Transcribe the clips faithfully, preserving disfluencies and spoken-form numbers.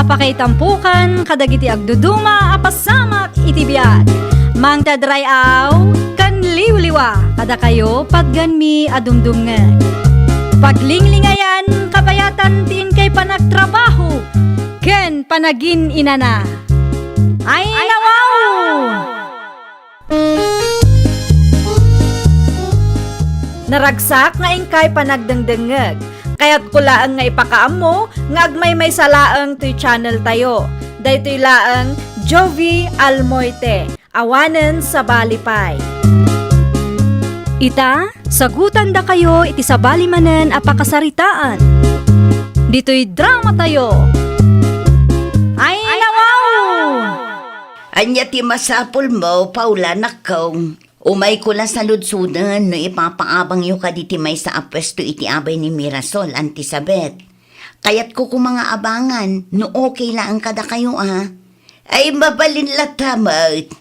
Pakaitampokan kadagiti agduduma a pasamak iti biag. Mangted ray-aw ken liwliwa kadakayo patgenmi a dumdumngeg. Paglinglingayan kabayatan ti inkay panagtrabaho ken panagin-inana. Ay, nawaw! Naragsak nga inkay panagdengdengngeg. Kayatko laeng nga ipakaammo nga agmaymaysa laeng toy channel tayo. Daytoy laeng Jovie Almoite, awanen sabali pay. Ita, sagutandakayo iti sabali manen a pakasaritaan. Ditoy drama tayo. Ay, nawaw! Ania ti masapulmo, Paula, nakkong? Umayko la saludsoden no ipapaabangyo kadi ti maysa a puesto iti abay ni Mirasol, Auntie Sabet. Kayatko koma nga abangan no okay laeng kadakayo, a. Ay, mabalin latta met.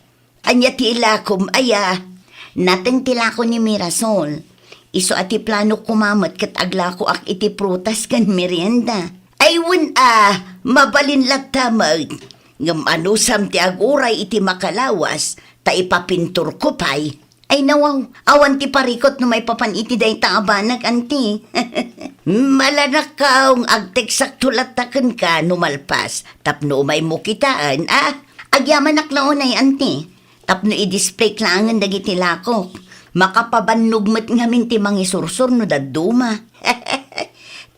Ania ti ilakom, aya? Nateng ti lako ni Mirasol. Isu a ti planok koma met ket aglakoak iti prutas ken merienda. Ay, wen a, mabalin latta met. Ngem anusam ti aguray iti makalawas, ta ipapinturko pay. Ay, nawaw, awan ti parikut no maipapan iti dayta a banag, Auntie. Malanakkong, agteksakto latta kenka no malpas, tapno umaymo kitaen, a? Agyamanak la unay, Auntie. Tapno i-displayk laengen dagiti lakok. Makapabannog met ngamin ti mangisursor no dadduma.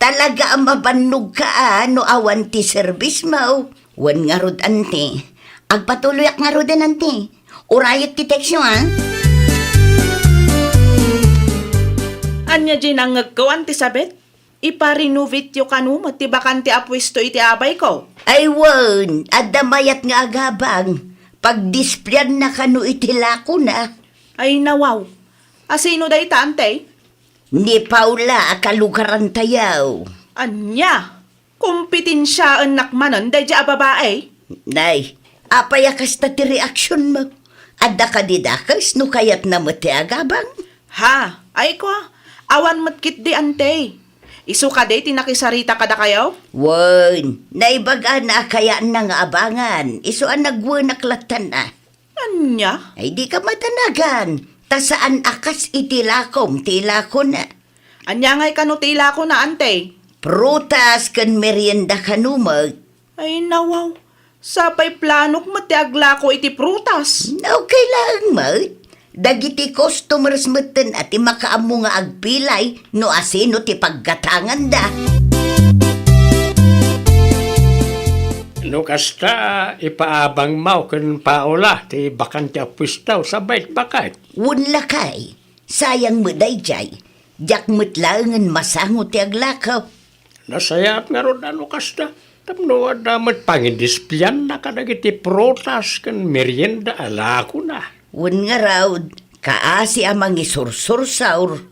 Talaga a mabannogka a no awan ti serbismo. Wen ngarud, Auntie. Agpatuloyak ngaruden, Auntie. Urayek ti tekstyo, a. Ania diay nangngegko, Auntie Sabet? Ipa-renovateyo kano met ti bakante a puesto iti abayko? Ay wen, adda mayat nga agabang. Pagdisplayna kano iti lakona. Ay nawaw. A sino dayta, Auntie? Ni Paula a kalugarantayo. Ania? Kompetensiaennak manen daydiay a babai? Nay, apay a kasta ti reaksionmo? Adda kadi dakes no kayatna met ti agabang? Ha, ay kua, awan met ketdi, Auntie. Isu kadi ti nakisarita kadakayo? Wen, naibagana a kayatna nga abangan, isu a nagwenak lattan a. Ania? Ay, dika madanagan, ta saan a kas iti lakom ti ilakona. Ania ngay kano ti ilakona, Auntie? Prutas ken merienda kano met. Ay, nawaw. Sapay planok met ti aglako iti prutas. Okay laeng met. Dagiti customers metten a ti makaammo nga agpilay no asino ti paggatanganda. No kasta, ipaabangmo ken Paula ti bakante a puesto, sa baket-baket. Wen lakay, sayang met daydiay. Diak met laengen masango ti aglako. Nasayaat ngarud a no kasta, tapno adda met pangidisplayna kadagiti prutas ken merienda a lakona. Wen ngarud, kaasi a mangisursursor.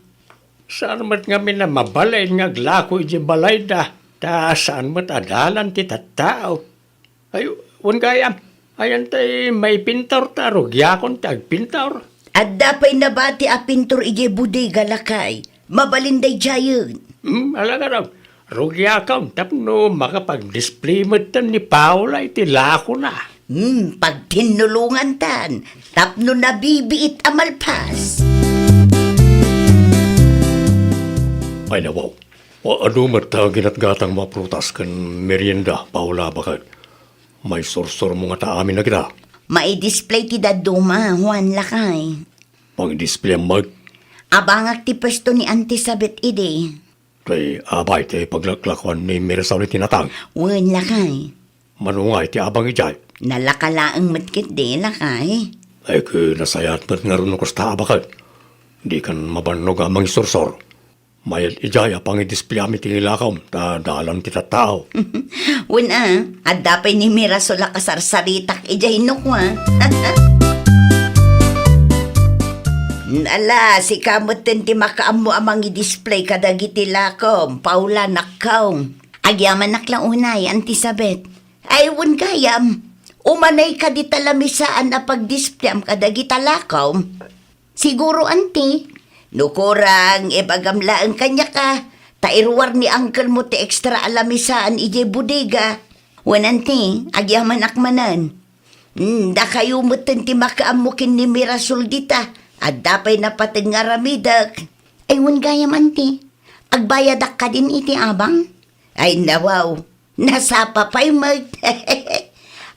Saan met ngamin a mabalin nga aglako idiay balayda, ta saan met a dalan ti tattao. Ay, wen gayam, ayan tay maipintor ta rugiakon ti agpintor. Adda pay nabati a pintor idiay bodega, lakay. Mabalin daydiayen. Hmm, alagaraw. Rugiakon tapno makapag-display metten ni Paula iti lakona. Hmm, pagtinnulongantan tapno nabibiit a malpas. Ay, nawaw. O, adu met ta ginatgatangmo a prutas ken merienda, Paula, baket. Maisursurmo ngata amin dagita? Maidisplay ti dadduma, Juan, lakay. Pangidisplay met? Abangak ti pwesto ni Auntie Sabet idi. Tay abay ti paglaklakuan ni Mirasol iti natang? Wen, lakay. Mano ngay ti abang idiay? Nalaka laeng met ketdi, lakay. Ay, ket nasayaat met ngarud no kasta a baket. Dikan mabannog a mangisursor. Mayat idiay a pangidisplayam iti ilakom ta dalan ti tattao. Wen a, adda pay ni Mirasol a kasarsaritak idiay no kua. Ala, sika metten ti makaammo a mangidisplay kadagiti lakom, Paula, nakkong. Agyamanak la unay, Auntie Sabet. Ay, wen gayam, umanay kadi ta lamisaan a pagdisplayam kadagita lakom. Siguro, Auntie, no kurang, ibagam laeng kaniak a, ta iruar ni uncle mo ti extra a lamisaan idiay bodega. Wen, anti, agyamanak manen. Hmm, dakayo metten ti makaammo ken ni Mirasol dita. Adda pay napateg nga aramidek. Ay, wen gayam, anti. Agbayadak kadin iti abang? Ay, nawaw. Nasapa pay met.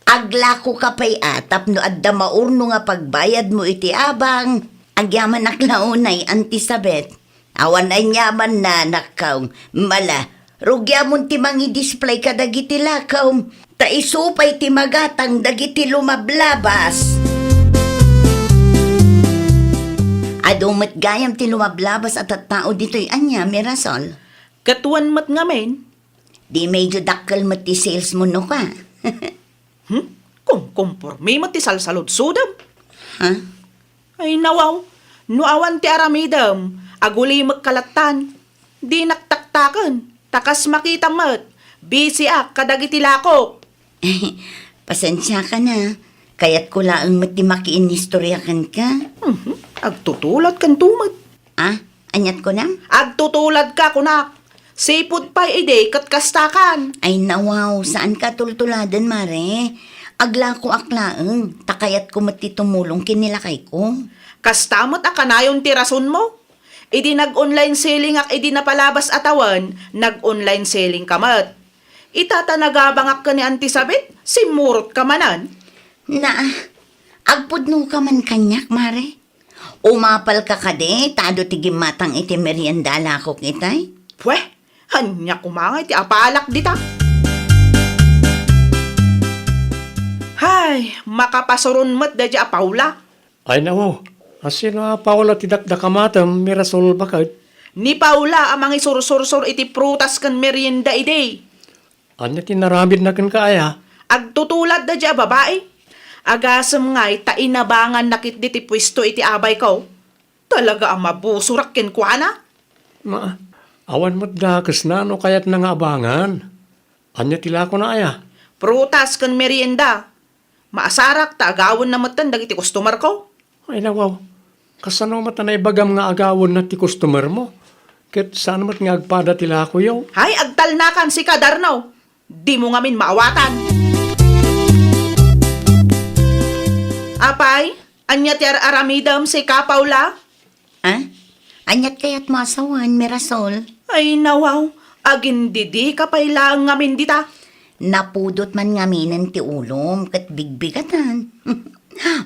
Aglakoka pay a tapno adda maurno nga pagbayadmo iti abang. Agyamanak la unay, Anti Sabet. Awan aniaman, nakkaw. Mala, rugiamon ti mangidisplay kadagiti lakaw. Ta isu pay ti magatang dagiti lumablabas. Adu met gayam ti lumablabas a tattao ditoy ania, Mirasol? Ket wen met ngamin. Di medyo dakkel met ti sales mo, no ka? Hmm? Kumkumpormi met ti salsaludsodem. Ha? Ay, nawaw. No awan ti aramidem, agulimek ka lattan. Dinak taktaken, ta kas makitam met, busy ak kadagiti lakok. Pasensiaka na. Kayatko laeng met ti makiinnistorya kenka. Mhm. Agtutulad ken tumet. Ah, aniat kunam? Agtutulad ka, kunak. Sipud pay idi ket kastakan. Ay, nawaw, saan ka tultuladen, Mare. Aglakoak laeng, ta kayatko met ti tumulong ken ni lakayko. Kasta met a kanayon ti rasonmo. Idi nag-online selling ak idi napalabas a tawen, nag-online selling ka met. Ita ta nagabangak ken ni Anti Sabit, simmurot ka manen. Naa, agpudno ka man kaniak, Mare. Umapal ka kadi, ta adu ti gimmatang iti merienda a lakok itay? Pwe, ania koma nga iti apalak dita? Hay, makapasuron met daydi a Paula. Ay, nawaw. A sino a Paula ti dakdakamatem, Mirasol, baket? Ni Paula a mangisursursor iti prutas ken merienda idi. Ania ti naramidna kenka aya? Agtutulad daydi a babai. Agasem ngay ta inabanganna ketdi ti puesto iti abayko. Talaga a mabusorak kenkuana. Ma, awan met dakesna no kayatna nga abangan. Ania ti lakona aya? Prutas ken merienda. Maasarak ta agawenna metten dagiti customerko. Ay, nawaw. Kasano met a naibagam nga agawenna ti customermo? Ket saan met nga agpada ti lakoyo? Hay, agtalnakan sika, Darno. Dimo ngamin maawatan. Apay, ania ti ar-aramidem sika, Paula? Ah? Aniat kayatmo a sawen, Mirasol? Ay, nawaw, agindidika pay laeng ngamin dita. Napudot man ngaminen ti ulom ket bigbigatan.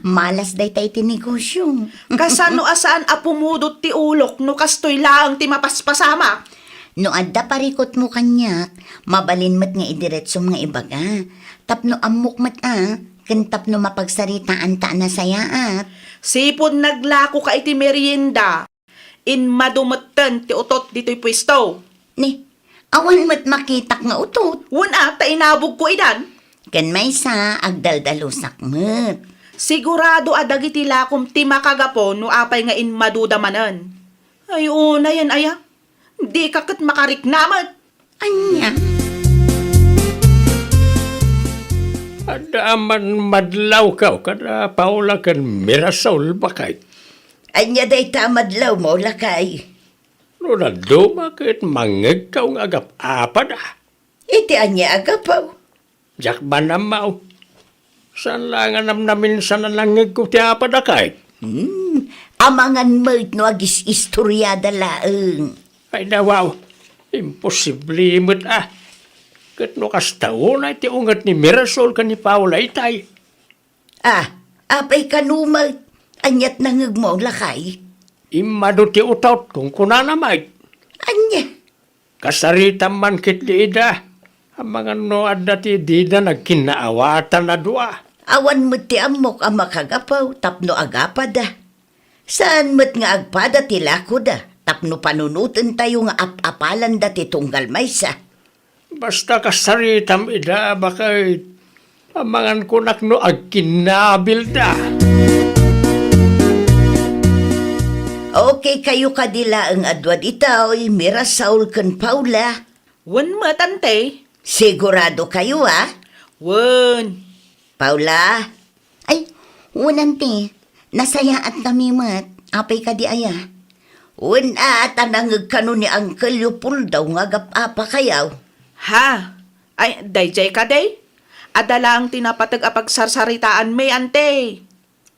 Malas dayta iti negosio. Kasano a saan a pumudot ti ulok no kastoy laeng ti mapaspasamak? No adda parikutmo kaniak, mabalin met nga idiretsom nga ibaga. Tapno ammok met a, ken tapno mapagsaritaanta a nasayaat. Sipud naglakoka iti merienda, immadu metten ti utot ditoy puesto. Ni, awan met makitak nga utot. Wen a, ta inabogko idan. Ken maysa, agdaldalusak met. Sigurado a dagiti lakom ti makagapu no apay nga immaduda manen. Ay, unayen aya. Dika ket makarikna met. Ania? Adda a man madlawkaw kada Paula ken Mirasol, baket? Ania dayta a madlawmo, lakay? No dadduma ket mangngegkaw nga agap-apad a. Iti ania a gapu? Diak man ammo. Saan la nga namnamin sa nanangngegko ti apad a kayat? Hmm, amangan met no agis-istoriada laeng. Ay, nawaw, imposible met a. Ket no kasta unay ti unget ni Mirasol ken ni Paula itay. Ah, apay kano met? Aniat nangngegmo, lakay? Immadu ti utot, kunkunana met. Ania? Kasaritam man ketdi ida. Amangan no adda ti dida nagkinnaawatan a dua. Awan met ti ammok a makagapu tapno agapada. Saan met nga agpada ti lakoda tapno panunotentayo nga ap-apalanda ti tunggal maysa. Basta kasaritam ida, baket. Amangan kunak no agkinnabilda. Okay kayo kadi laeng a dua ditoy, Mirasol ken Paula? Wen met, ante. Sigurado kayo, a? Wen. Paula? Ay, wen, ante. Nasayaat kami met. Apay kadi aya? Wen a, ta nangngeg kano ni Uncle Leopoldo nga agap-apa kayo. Ha? Ay, daydiay kadi? Adda laeng ti napateg a pagsarsaritaanmi, anti.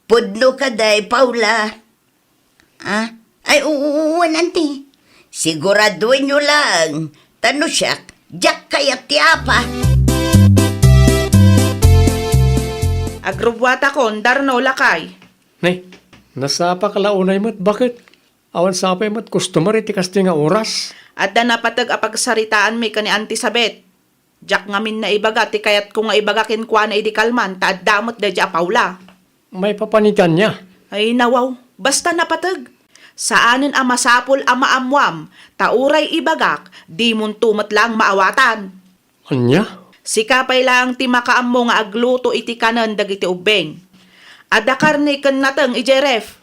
Pudno kadi, Paula? Ah? Ay, u-, u-, wen, anti. Siguraduenyo laeng, ta no siak, diak kayat ti apa. Agrubbuatakon, Darno, lakay. Nay, nasapaka la unay met, baket? Awan sapay met customer iti kasta nga oras. Adda napateg a pagsaritaanmi ken ni Anti Sabet. Diak ngamin naibaga ti kayatko nga ibaga kenkuana idi kalman ta adda met daydiay a Paula. Maipapan iti ania? Ay, nawaw, basta napateg. Saanen a masapul a maammuam, ta uray ibagak, dimonto met laeng maawatan. Ania? Sika pay laeng ti makaammo nga agluto iti kanen dagiti ubbing. Adda karne ken nateng idiay ref.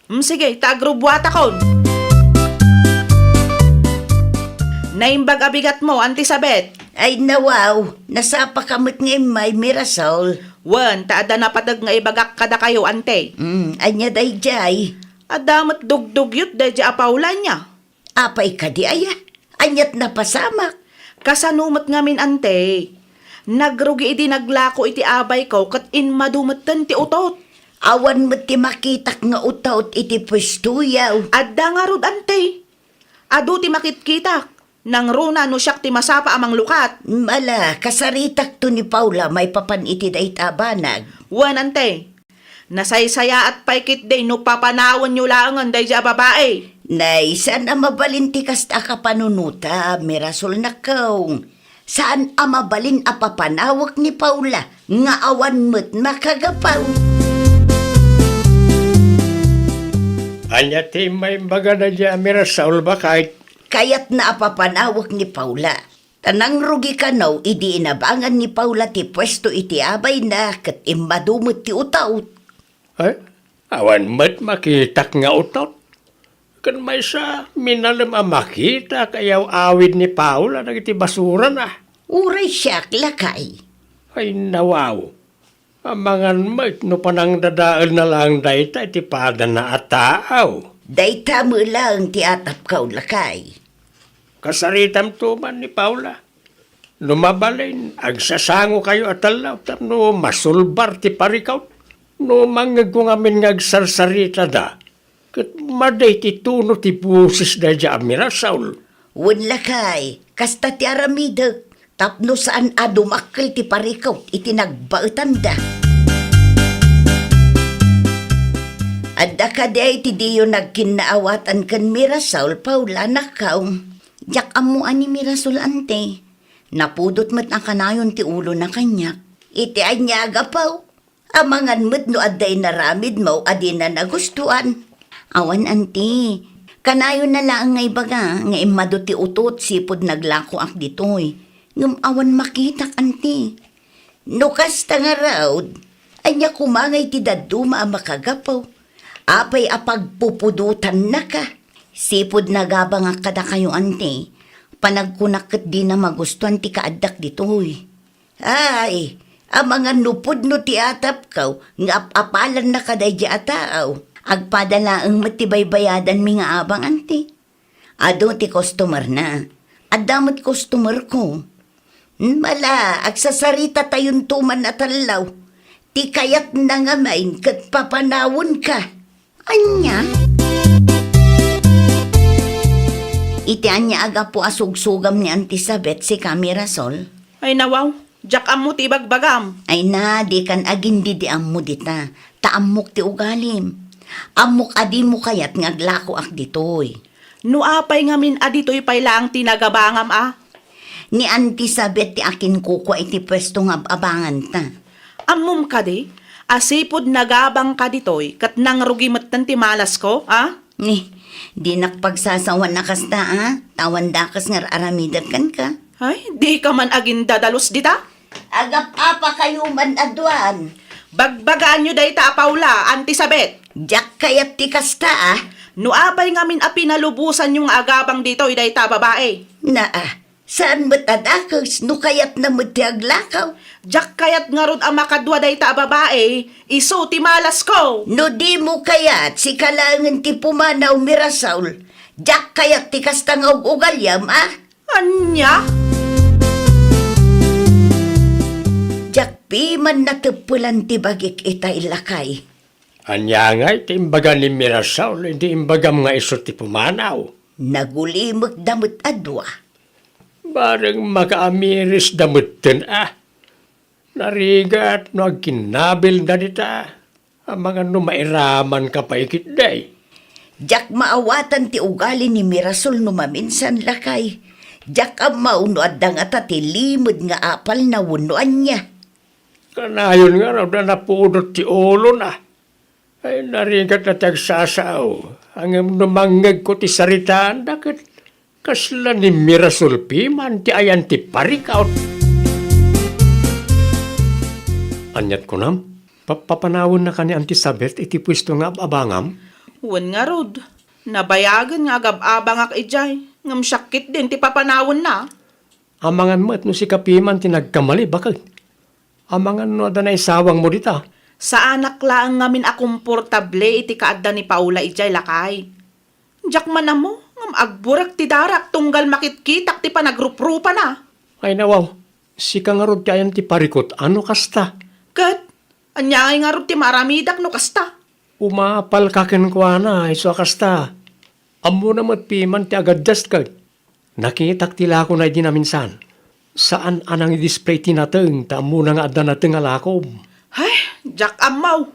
Mm, sige, ta agrubbuatakon. Naimbag a bigatmo, Anti Sabet. Ay, nawaw, nasapaka met nga immay, Mirasol. Wen, ta adda napateg nga ibagak kadakayo, Anti. Mm, ania daydiay? Adda met dugdugyot daydiay a Paula, ania? Apay kadi aya? Aniat napasamak? Kasano met ngamin, Anti? Nagrugi idi naglako iti abayko ket immadu metten ti utot. Awan met ti makitak nga utot iti puestoyo. Adda ngarud, Anti. Adu ti makitkitak. Nangruna no siak ti masapa a manglukat. Ala, kasaritakto ni Paula maipapan iti dayta a banag. Wen, Anti. Nasaysayaat pay ketdi no papanawenyo laengen daydiay a babai. Nay, saan a mabalin ti kasta a kapanunotam, Mirasolnakon. Saan a mabalin a papanawek ni Paula nga awan met makagapu. Ania ti maimbagana daydiay a Mirasol, baket? Kayatna a papanawek ni Paula. Ta nangrugi kano idi inabangan ni Paula ti puesto iti abayna ket immadu met ti utot. Ay, awan met makitak nga utot. Ken maysa, minalem a makitak a yaw-awid ni Paula dagiti basurana. Uray siak, lakay. Ay, nawaw. Amangan met no panangdadaelna laeng dayta iti padana a taaw. Dayta met laeng ti atapko, lakay. Kasaritamto man ni Paula. No mabalin, agsasangokayo a tallaw tapno masulbar ti parikut. No mangngegko ngamin nga agsarsaritada, ket madi ti tono ti boses daydiay a Mirasol. Wen, lakay, kasta ti aramidek, tapno saan a dumakkel ti parikut iti nagbaetanda. Adda kadi ti diyo nagkinnaawatan ken Mirasol, Paula, anakko? Diak ammo a ni Mirasol, Anti. Napudot met a kanayon ti ulona kaniak. Iti ania a gapu? Amangan met no adda inaramidmo a dina nagustuan. Awan, Anti. Kanayonna laeng nga ibaga nga immadu ti utot sipud naglakoak ditoy. Ngem awan makitak, Anti. No kasta ngarud, ania koma ngay ti dadduma a makagapu? Apay a pagpupudotannaka? Sipud nagabangak kadakayo, Anti, panagkunak ket dina magustuan ti kaaddak ditoy. Ay, amangan no pudno ti atapko nga ap-apalannaka daydiay a taaw, agpada laeng met ti baybayadanmi nga abang, Anti. Adu ti customerna. Adda met customerko. Mala, agsasaritatayon to man a tallaw. Ti kayatna ngamin ket papanawenka. Ania? Iti ania a gapu a sugsugam ni Anti Sabet sika, Mirasol? Ay, nawaw. Diak ammo ti ibagbagam. Ay na, dikan agin-di-di ammo dita, ta ammok ti ugalim. Ammok a dimo kayat nga aglakoak ditoy. No apay ngamin a ditoy pay laeng ti nagabangam a? Ni Anti Sabet ti akinkukua iti puesto nga ab-abanganta. Ammom kadi, a sipud nagabangka ditoy ket nangrugi metten ti malasko, a? Ni, dinak pagsasawan a kasta, a? Awan dakes nga ar-aramidek kenka. Ay, dika man agindadalus dita? Agap-apakayo man a duan. Bagbagaanyo dayta a Paula, Anti Sabet. Diak kayat ti kasta, a? No apay ngamin a pinalubosanyo nga agabang ditoy dayta a babai? Naa, saan met a dakes no kayatna met ti aglakaw. Diak kayat ngarud a makadua dayta a babai, isu ti malasko. No dimo kayat, sika laengen ti pumanaw, Mirasol. Diak kayat ti kasta nga ug-ugaliam, a? Ania? Diak Piman nateppelan ti bagik itay, lakay. Ania ngay ti imbaga ni Mirasol idi imbagam nga isu ti pumanaw? Nagulimekda met a dua. Bareng makaamirisda metten a. Narigat no agkinnabilda dita. Amangan no mairamanka pay ketdi. Diak maawatan ti ugali ni Mirasol no maminsan, lakay. Diak ammo no adda ngata ti limed nga apalna wenno ania. Kanayon ngarud a napudot ti ulona. Ay, narigatna ti agsasao. Ngem no mangngegko ti saritaanda ket kasla ni Mirasol piman ti ayan ti parikut. Aniat kunam? Papapanawenna kanian ti sabet iti puesto nga ab-abangam? Wen ngarud, nabayagen nga agab-abangak idiay, ngem siak ketdin ti papanawenna. Amangan met no sika piman ti nagkamali, baket. Amangan no adda naisawangmo dita. Saanak laeng ngamin a komportable iti kaadda ni Paula idiay, lakay. Diak man ammo ngem agburek ti darak tunggal makitkitak ti panagruprupana. Ay nawaw, sika ngarud ti ayan ti parikut a no kasta. Ket ania ngay ngarud ti maaramidak no kasta? Umapalka kenkuana isu a kasta. Ammona met piman ti agaddas ket. Nakitak ti lakona idi naminsan. Saan a nangidisplay ti nateng ta ammona nga adda nateng a lakom. Ay, diak ammo.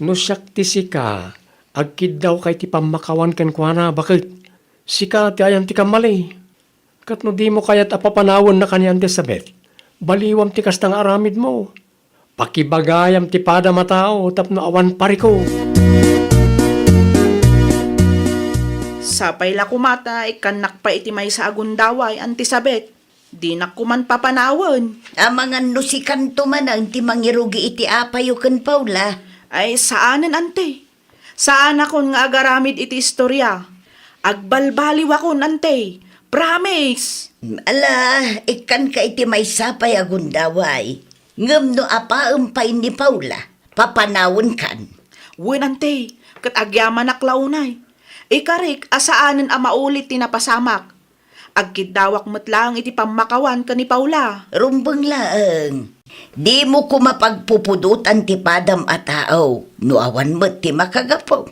No siak ti sika, agkiddawka iti pammakawan kenkuana, baket. Sika ti ayan ti kammali. Ket no dimo kayat a papanawenna kanian ti sabet, baliwam ti kasta nga aramidmo. Pakibagayam ti padam a tao tapno awan parikut. Sapay la koma ta ikkannak pay iti maysa a gundaway, Anti Sabet. Dinak koman papanawen. Amangan no sikanto manen ti mangirugi iti apayo ken Paula. Ay, saanen, Anti. Saanakon nga agaramid iti istoria. Agbalbaliwakon, Anti. Promise! Ala, ikkanka iti maysa pay a gundaway. Ngem no apaem pay ni Paula, papanawenkan. Wen, Anti, ket agyamanak la unay. Ikarik a saanen a maulit ti napasamak. Agkiddawak met laeng iti pammakawan ken ni Paula. Rumbeng laeng. Dimo koma pagpupudotan ti padam a tao no awan met ti makagapu.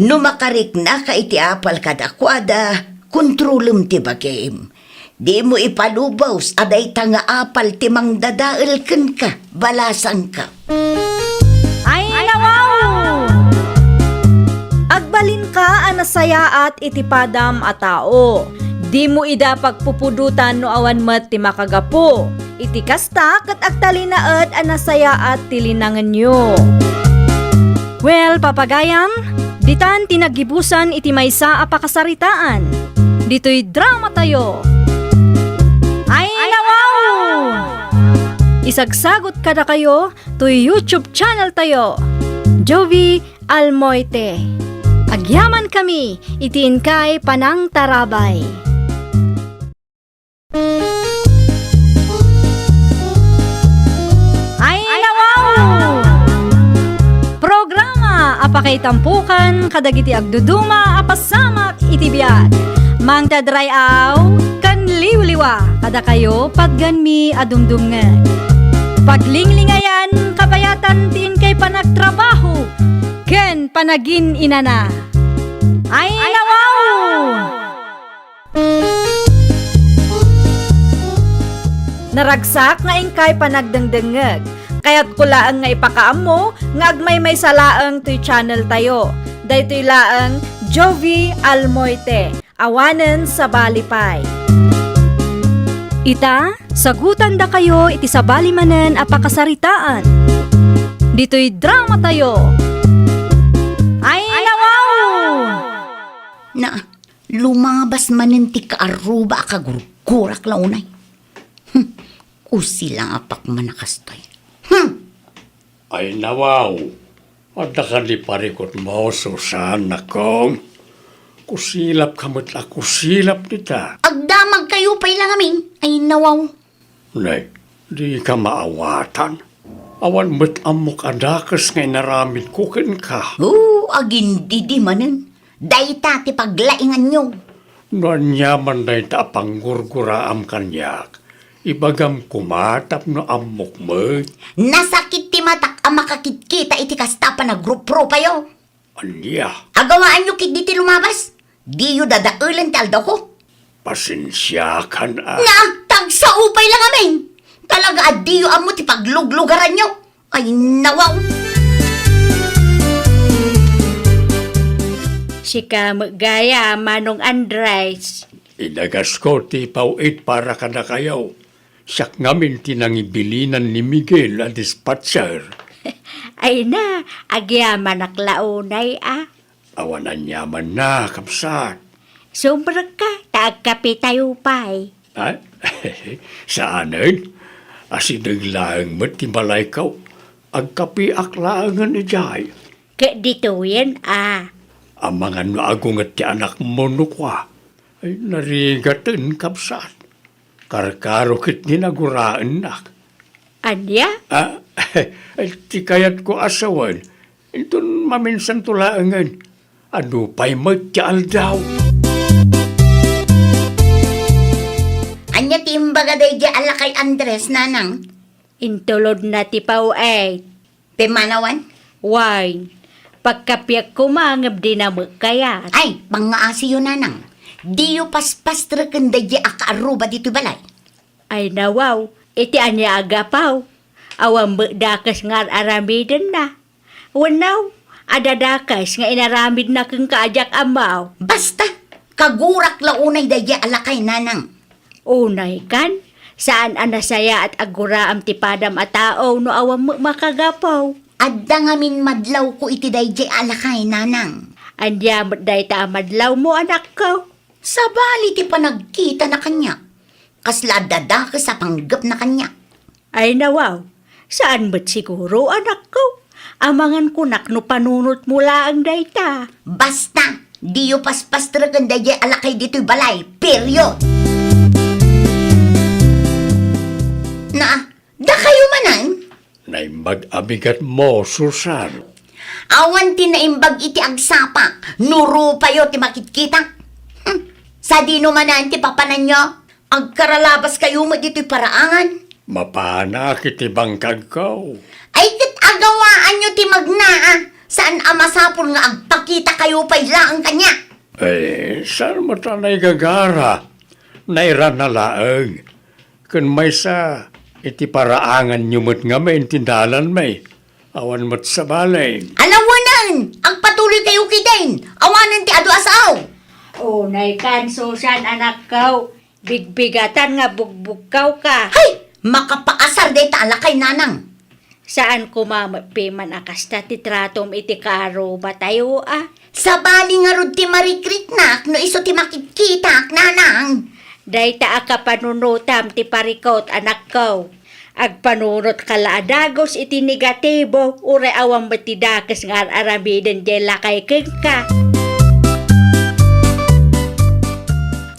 No makariknaka iti apal kadakuada, kontrolem ti bagim. Dimo ipalubos a dayta nga apal ti mangdadael kenka, balasangka. Ay, nawaw! Agbalinka a nasayaat iti padam a tao. Dimo ida pagpupudotan no awan met ti makagapu. Iti kasta, ket agtalinaed a nasayaat ti linangenyo. Well, papagayam, ditan ti naggibusan iti maysa a pakasaritaan. Ditoy dramatayo. Ay, nawaw! Isagsagot kadakayo toy YouTube channeltayo, Jovie Almoite. Agyamankami iti inkay panangtarabay. Ay, nawaw! Programa a pakaitampokan kadagiti agduduma a pasamak iti biag. Mangted ray-aw ken liwliwa kadakayo patgenmi a dumdumngeg. Paglinglingayan, kabayatan ti inkay panagtrabaho ken panagin-inana. Ay, nawaw! Naragsak nga inkay panagdengdengngeg. Kayatko laeng nga ipakaammo nga agmaymaysa laeng toy channeltayo. Daytoy laeng Jovie Almoite, awanen sabali pay. Ita, sagutandakayo iti sabali manen a pakasaritaan. Ditoy dramatayo. Ay, nawaw! Na, Lumabas manen ti kaarruba a kagurgurak la unay. Hmm, kusilapak man a kastoy. Hmm! Ay, nawaw! Adda kadi parikutmo, Susan, nakong? Kusilapka met a kusilap dita. Agdamagkayo pay la ngamin. Ay, nawaw! Nay, dika maawatan. Awan met ammok a dakes nga inaramidko kenka. O, agindidi manen. Dayta ti paglainganyo. No aniaman dayta a panggurguraam kaniak, Ibagam koma tapno ammok met. Nasakit ti matak a makakitkita iti kasta a panagruprupayo. Ania? Agawaanyo ketdi ti lumabas. Diyo dadaelen ti aldawko. Pasensiakan a. Nga, tagsao pay la ngamin. Talaga a diyo ammo ti pagluglugaranyo. Ay, nawaw. Sika met gayam, Manong Andres. Inagasko ti paw-it para kadakayo. Siak ngamin ti nangibilinan ni Miguel a dispatcher. Ay na, agyamanak la unay a. Awan aniamanna, kabsat. Sumrekka, ta agkapitayo pay. Ay, saanen. Asideg laeng met ti balayko. Agkapiak laengen idiay. Ket ditoyen a. Amangan no agunget ti anakmo no kua. Ay, narigaten, kabsat. Karkaro ketdi naguraennak. Ania? Ah, ti kayatko a sawen, inton maminsanto laengen, adu pay met ti aldaw. Ania ti imbaga daydiay a lakay Andres, nanang? Intulodna ti paw-it. Pimmanawan? Wen, pagkapiak koma ngem dina met kayat. Ay, pangngaasiyo, nanang. Diyo paspastreken daydiay a kaarruba ditoy balay. Ay nawaw, iti ania a gapu? Awan met dakes nga ar-aramidenna. Wenno, adda dakes nga inaramidna kenka a diak ammo. Basta, kagurak la unay daydiay a lakay, nanang. Unay kan, saan a nasayaat a guraam ti padam a tao no awan met makagapu. Adda ngamin madlawko iti daydiay a lakay, nanang. Ania met dayta a madlawmo, anakko? Sabali ti panagkitana kaniak. Kasla adda dakes a panggepna kaniak. Ay nawaw, saan met siguro, anakko. Amangan kunak no panunotmo laeng dayta. Basta, diyo paspastreken daydiay a lakay ditoy balay. Period. Na, dakayo manen? Naimbag a bigatmo, Susan. Awan ti naimbag iti agsapa, no rupayo ti makitkita. Hmm, sadino manen ti papananyo? Agkaralabas kayo met ditoy paraangan. Mapanak iti bangkagko. Ay, ket agawaanyo ti magnaa. Saan a masapul nga agpakita kayo pay laeng kaniak. Eh, saan met a naigagara? Nairana laeng. Ken maysa iti paraanganyo met ngamin ti dalanmi. Awan met sabali. Alawanen! Agpatuloy kayo ketdin! Awanen ti adu a sao! Unay kan, Susan, anakko. Bigbigatan nga bugbugkawka. Hay! Makapaasar dayta a lakay, nanang. Saan koma met piman a kasta ti tratom iti kaarrubatayo a. Sabali ngarud ti marikriknak no isu ti makitkitak, nanang. Dayta a kapanunotam ti parikut, anakko. Agpanunotka la a dagus iti negatibo, uray awan met ti dakes nga ar-aramiden diay lakay kenka.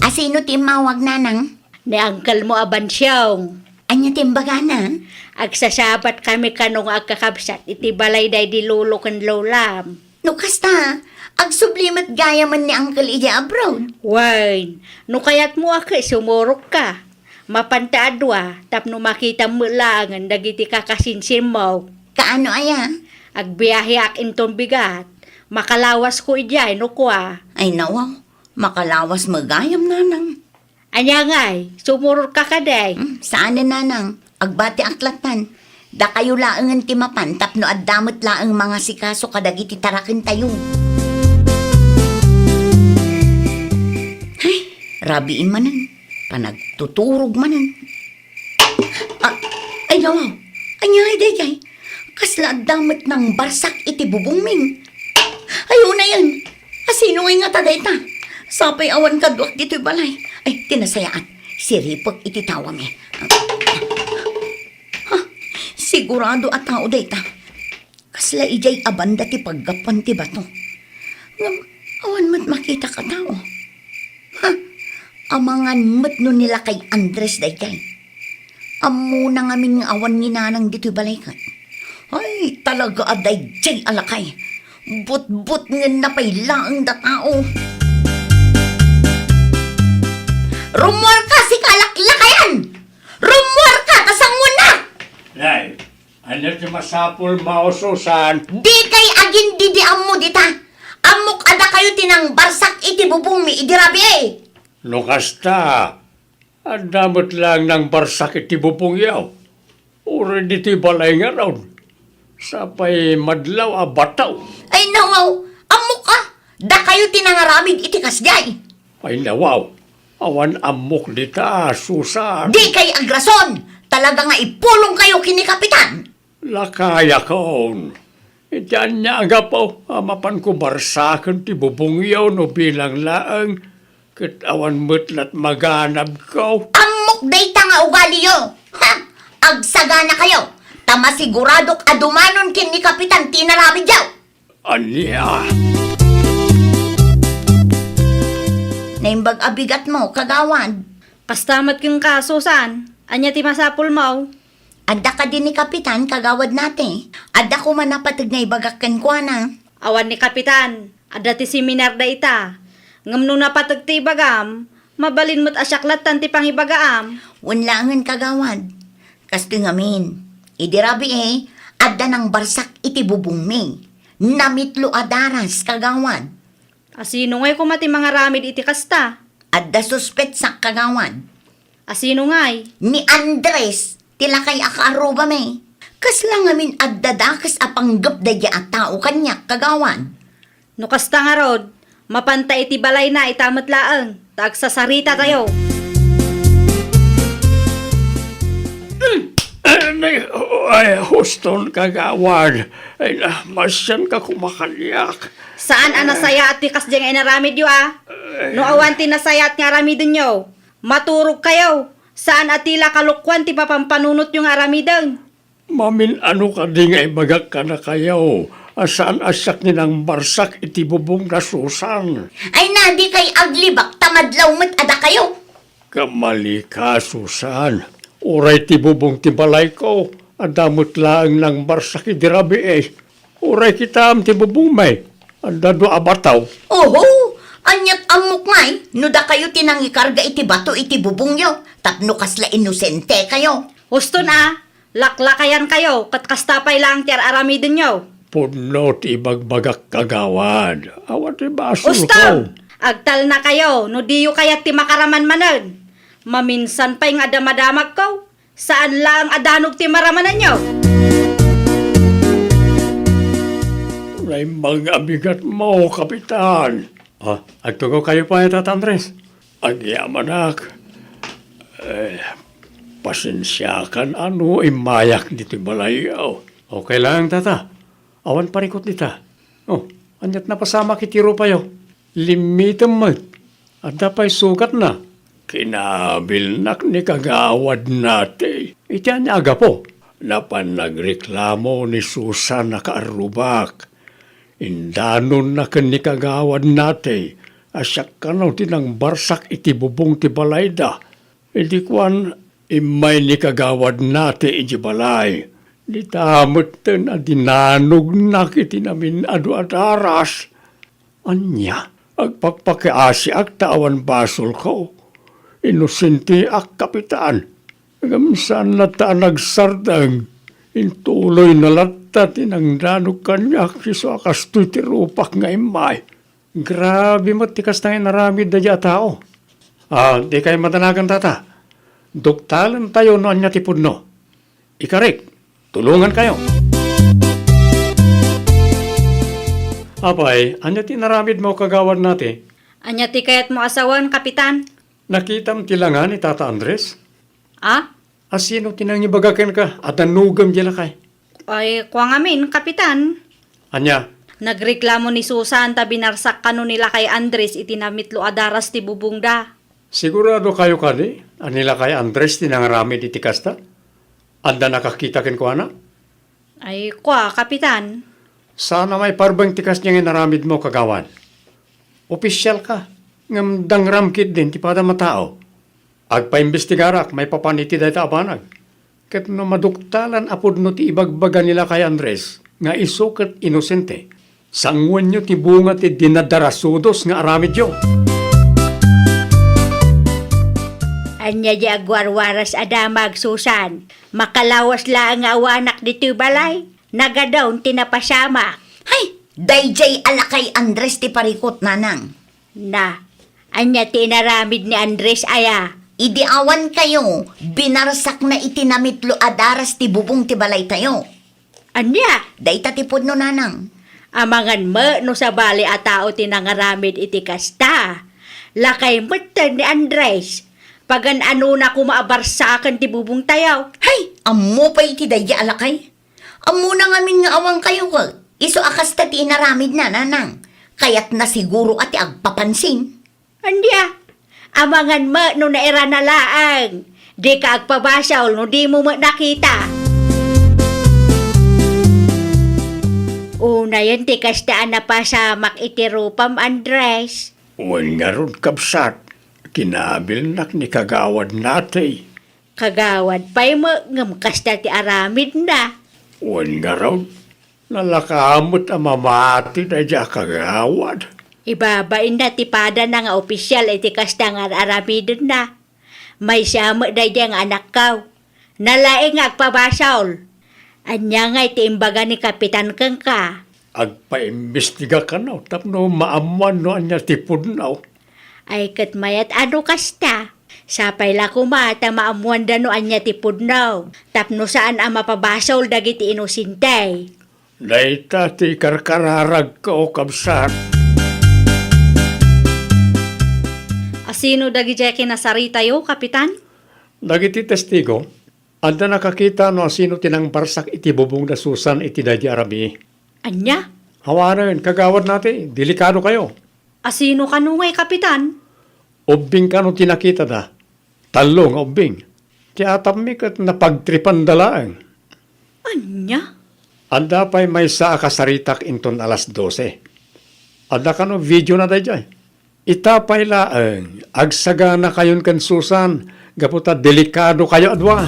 A sino ti immawag, nanang? Ni angkelmo a Bansiong. Ania ti imbagana? Agsasabat kami kano nga agkakabsat iti balay daydi lolo ken lolam. No kasta, agsubli met gayamen ni Uncle idiay abroad. Wen, no kayatmo a ket sumurokka. Mapanta a dua, tapno makitam met laengen dagiti kakasinsinmo. Kaano aya? Agbiaheak inton bigat. Makalawasko idiay no kua. Ay nawaw, makalawas met gayam, nanang. Ania ngay, sumurorka kadi? Hmm, saanen, nanang. Agbatiak lattan. Dakayo laengen ti mapan tapno adda met laeng mangasikaso kadagiti tarakentayo. Ay, rabii manen. Panagtuturog manen. Ah, ay, nawaw. Ania ngay daydiay? Kasla adda met nangbarsak iti bubongmi. Ay, unayen. A sino ngay ngata dayta? Sapay awan kaduak ditoy balay. Ay, ti nasayaat. Siripek iti tawami. Ha? Sigurado a tao dayta. Kasla idiay a banda ti paggapuan ti bato. Ngem awan met makitak a tao. Ha? Amangan met no ni lakay Andres daydiay. Ammona ngamin nga awan ni nanang ditoy balay ket. Ay, talaga a daydiay a lakay. Butbutngenna pay laeng da tao. Rummuarka, sika a laklakayan! Rum! Iti masapul, Mao Susan. Dikay agindidiammo dita. Ammok a dakayo ti nangbarsak iti bubongmi idi rabii. No kasta, adda met laeng nangbarsak iti bubongyo. Uray ditoy balay ngarud, sapay madlaw a bataw. Ay, nawaw, ammok a, dakayo ti nangaramid iti kasdiay. Ay, nawaw, awan ammok dita, Susan. Dikay agrason! Talaga nga ipulongkayo ken ni Kapitan! Lakayakon, iti ania a gapu a mapanko barsaken ti bubongyo no bilang laeng ket awan met lat maganabko. Ammok dayta nga ugaliyo. Ha? Agsaganakayo, ta masiguradok a dumanon ken ni Kapitan ti inaramidyo. Ania? Naimbag a bigatmo, kagawad. Kasta met kenka, Susan. Ania ti masapulmo? Adda kadi ni Kapitan, kagawad nate? Adda koma napateg nga ibagak kenkuana. Awan ni Kapitan, adda ti seminar dayta. Ngem no napateg ti ibagam, mabalin met a siak lattan ti pangibagaam. Wen laengen, kagawad. Kastoy ngamin, idi rabii, adda nangbarsak iti bubongmi. Namitlo a daras, kagawad. A sino ngay koma ti mangaramid iti kasta? Adda suspetsak, kagawad. A sino ngay? Ni Andres, ti lakay a kaarrubami. Kasla ngamin adda dakes a panggep daydiay a tao kaniak, kagawad. No kasta ngarud, mapanta iti balayna ita met laeng, ta agsasarita tayo. Ay, ay, huston, kagawad. Ay, na, masianka koma kaniak. Saan a nasayaat ti kasdiay nga inaramidyo, a? No awan ti nasayaat nga aramidenyo, maturogkayo. Saan a ti la kalokuan ti papampanunotyo nga aramiden. Mamin-ano kadi nga ibagak kadakayo a saan a siak ti nangbarsak iti bubong na Susan? Ay, na, dikay aglibak ta madlaw met a dakayo. Kamalika, Susan. Uray ti bubong ti balayko, adda met laeng nangbarsak idi rabii. Uray kitaem ti bubongmi, adda dua a bataw. Oho! Aniat ammok ngay, no dakayo ti nangikarga iti bato iti bubongyo, tapno kasla inosentekayo. Huston a, laklakayankayo, ket kasta pay laeng ti ar-aramidenyo. Pudno ti ibagbagak, kagawad. Awan ti basolko. Huston! Agtalnakayo, no diyo kayat ti makaraman manen. Maminsan pay nga adda madamagko. Saan laeng a danog ti maramananyo? Naimbag nga abigatmo, Kapitan. Ah, agtugawkayo pay, Tata Andres. Agyamanak. Eh, pasensiakan a no immayak ditoy balayyo. Okay lang, Tata. Awan parikut dita. Oh, aniat napasamak iti rupayo? Limmitem met. Adda pay sugatna. Kinabilnak ni Kagawad Nate. Iti ania a gapu? Napan nagreklamo ni Susan a kaarrubak. Indanonna ken ni Kagawad Nate a siak kano ti nangbarsak iti bubong ti balayda. Idi kuan, immay ni Kagawad Nate iti balay. Dita metten a dinanognak iti namin-adu a daras. Ania? Agpakpakiasiak ta awan basolko. Inosenteak, Kapitan. Ngem saan latta a nagsardeng. Intuloyna latta ti nangdanog kaniak isu a kastoy ti rupak nga immay. Grabe met ti kasta nga inaramid daydiay a tao. Ah, dikay madanagan, Tata. Duktalentayo no ania ti pudno. Ikarik, tulongankayo. Apay, ania ti inaramidmo, Kagawad Nate? Ania ti kayatmo a sawen, Kapitan? Nakitam ti langa ni Tata Andres? Ah? A sino ti nangibaga kenka a danogem diay lakay? Ay, kua ngamin, Kapitan. Ania? Nagreklamo ni Susan ta binarsak kano ni Lakay Andres iti namitlo a daras ti bubongda. Sigurado kayo kadi a ni Lakay Andres ti nangaramid iti kasta? Adda nakakita kenkuana? Ay, kua, Kapitan. Saan a maiparbeng ti kasdiay nga inaramidmo, Kagawad. Opisialka, ngem dangram ketdin ti padam a tao. Agpaimbestigarak maipapan iti dayta a banag. Ket no maduktalan a pudno ti ibagbaga ni Lakay Andres nga isu ket inosente, sangoenyo ti bunga ti dinadarasudos nga aramidyo. Ania di agwarwaras a damag, Susan? Makalawas laeng nga awanak ditoy balay. Nagadun ti napasamak. Hay, daydiay a lakay Andres ti parikut, nanang. Na, ania ti inaramid ni Andres aya? Idi awan kayo, binarsakna iti namitlo a daras ti bubong ti balaytayo. Ania? Dayta ti pudno, nanang. Amangan met no sabali a tao ti nangaramid iti kasta. Lakay metten ni Andres. Pagan-anona koma a barsaken ti bubongtayo. Hay, ammo pay iti daydiay a lakay. Ammona ngamin nga awan kayo ket isu a kasta ti inaramidna, nanang. Kayatna siguro a ti agpapansin. Ania? Amangan met no nairana laeng. Dika agpabasol no dimo met nakita. Unayen ti kasta a napasamak iti rupam, Andres. Wen ngarud, kabsat, kinabilnak ni Kagawad Nati. Kagawad pay met ngem kasta ti aramidna. Wen ngarud, nalaka met a mamati daydiay a kagawad. Ibabainna ti padana nga opisial iti kasta nga ar-aramidenna. Maysa met daydiay nga anakkaw. Nalaing nga agpabasol. Ania ngay ti imbaga ni Kapitan kenka? Agpaimbestiga kano tapno maammuan no ania ti pudno. Ay, ket mayat a no kasta. Sapay la koma ta maammuanda no ania ti pudno, tapno saan a mapabasol dagiti inosente. Dayta ti karkararagko, kabsat. Asino dagidiay kinasaritayo, Kapitan? Dagiti testigo, adda nakakita no asino ti nangbarsak iti bubong da Susan iti daydi a rabii. Ania? Awanen, Kagawad Nati, delikado kayo. Asino kano ngay, Kapitan? Ubbing kano ti nakitada. Tallo nga ubbing. Ti atapmi ket napagtripanda laeng. Ania? Adda pay maysa a kasaritak inton alas dose. Adda kano video na daydiay. Ita pay laeng, agsaganakayon ken Susan, gapu ta delikado kayo a dua.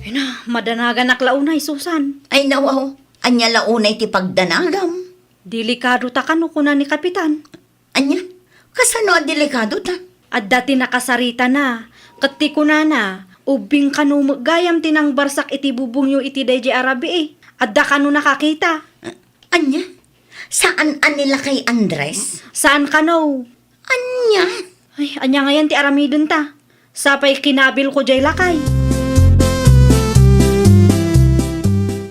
Ina, madanaganak la unay, Susan. Ay, nawaw. Ania la unay ti pagdanagam? Delikado ta kano, kuna ni Kapitan. Ania? Kasano a delikado ta? Adda ti nakasaritana, ket ti kunana, ubbing kano met gayam ti nangbarsak iti bubongyo iti daydiay a rabii. Adda kano nakakita? Ania? Saan a ni lakay Andres? Saan kano? Ania? Ay, ania ngayan ti aramidenta? Sapay kinabilko diay lakay.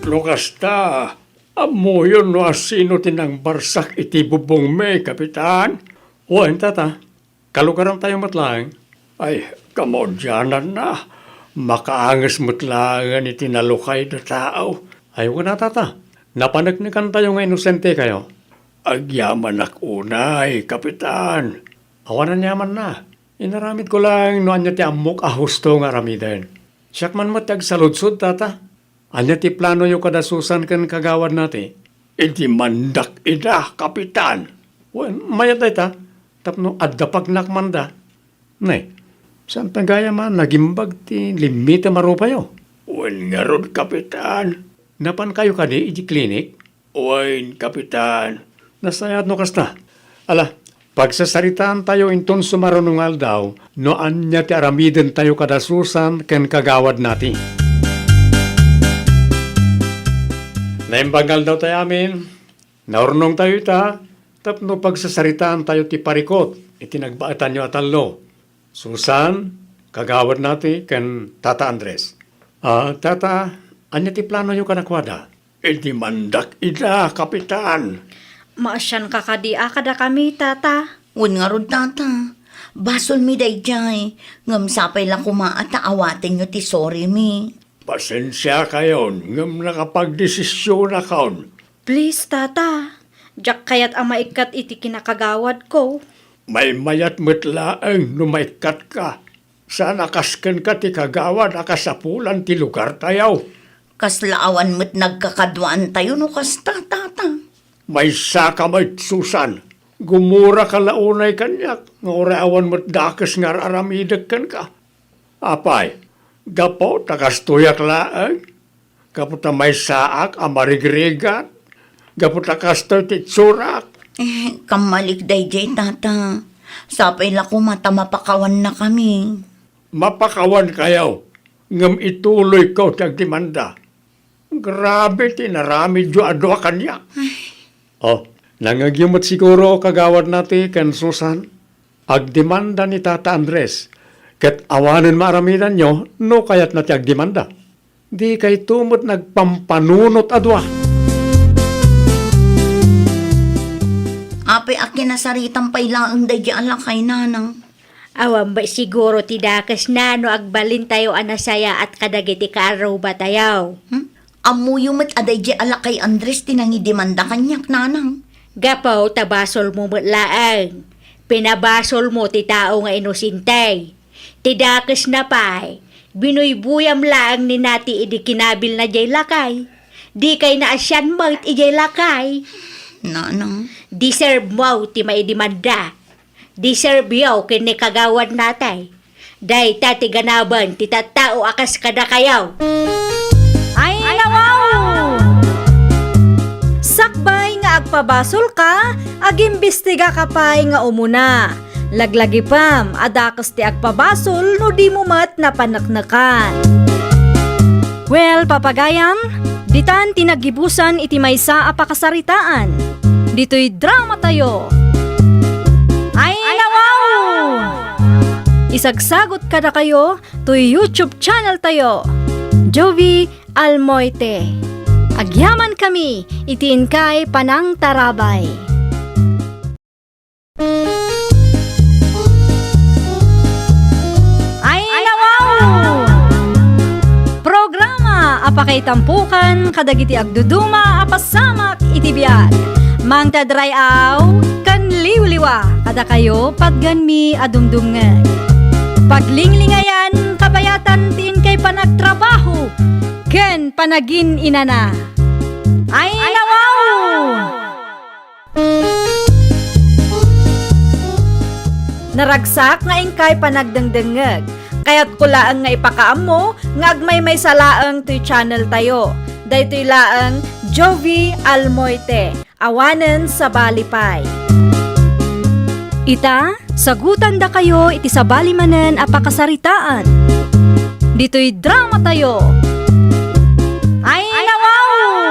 No kasta, ammoyon no asino ti nangbarsak iti bubongmi, Kapitan? Wen, tata. Kalugarantayo met laeng. Ay, kamaudiananna, makaanges met laengen iti nalukayda tao. Ay, kuna, tata, napaneknekantayo nga inosentekayo. Agyamanak unay, Kapitan. Awan aniamanna. Inaramidko laeng no ania ti ammok a husto nga aramiden. Siak man met ti agsaludsod, tata. Ania ti planoyo kada Susan ken Kagawad Nati? Idimandak ida, Kapitan. Wen, mayat dayta, tapno adda pagnak manda. Ne, saan ta gayam a nagimbag ti limmitem a rupayo? Wen ngarud, Kapitan. Napankayo kadi iti klinik? Wen, Kapitan. Nasayaat no kasta. Ala, pagsasaritaantayo inton sumaruno nga aldaw no ania ti aramidentayo kada Susan ken Kagawad Nati. Naimbag nga aldawtayo amin. Naurnongtayo ita tapno pagsasaritaantayo ti parikut iti nagbaetanyo a tallo. Susan, Kagawad Nati, ken Tata Andres. Ah, Tata, ania ti planoyo kadakuada? Idimandak ida, Kapitan. Maasianka kadi a kadakami, Tata? Wen ngarud, Tata. Basolmi daydiay, ngem sapay la koma a ta awatenyo ti sorrymi. Pasensiakayon, ngem nakapagdesisionakon. Please, Tata. Diak kayat a maikkat iti kinakagawadko. Maymayat met laeng no maikkatka. Saan a kas kenka ti kagawad a kasapulan ti lugartayo. Kasla awan met nagkakaduaantayo no kasta, Tata. Maysaka met, Susan. Gumuraka la unay kaniak nga uray awan met dakes nga ar-aramidek kenka. Apay, gapu ta kastoyak laeng? Gapu ta maysaak a marigrigat? Gapu ta kastoy ti itsurak? Eh, kammalik daydiay, Tata. Sapay la koma ta mapakawannakami. Mapakawankayo, ngem ituloyko ti agdemanda. Grabe ti inaramidyo a dua kaniak. Ay. Oh, nangngegyo met siguro, Kagawad Nati ken Susan. Agdemanda ni Tata Andres, ket awanen maaramidanyo no kayatna ti agdemanda. Dikayto met nagpampanunot a dua. Apay a kinasaritam pay laeng daydi a lakay, nanang? Awan met siguro ti dakesna no agbalintayo a nasayaat kadagiti kaarrubatayo. Hmm? Ammoyo met a daydi a lakay Andres ti nangidemanda kaniak, nanang. Gapu ta basolmo met laeng. Pinabasolmo ti tao nga inosente. Ti dakesna pay, binuybuyam laeng ni Nati idi kinabilna diay lakay. Dikay naasian met idiay lakay. Nanang. Deservemo ti maidemanda. Deserveyo ken ni Kagawad Nati. Dayta ti ganaben ti tattao a kas kadakayo. Ay, nawaw! Sakbay nga agpabasolka, agimbestigaka pay nga umuna. Laglagipem a dakes ti agpabasol no dimo met napaneknekan. Well, papagayam, ditan ti naggibusan iti maysa a pakasaritaan. Ditoy dramatayo. Ay, nawaw! Isagsagot kadakayo toy YouTube channel tayo, Jovie Almoite. Agyamankami iti inkay panangtarabay. Ay, nawaw! Programa a pakaitampokan kadagiti agduduma a pasamak iti biag. Mangted ray-aw ken liwliwa kadakayo patgenmi a dumdumngeg. Paglinglingayan, kabayatan ti inkay panagtrabaho ken panagin-inana. Ay, nawaw! Naragsak nga inkay panagdengdengngeg. Kayatko laeng nga ipakaammo nga agmaymaysa laeng toy channel tayo. Daytoy laeng Jovie Almoite, awanen sabali pay. Ita, sagutandakayo iti sabali manen a pakasaritaan. Ditoy dramatayo. Ay, nawaw!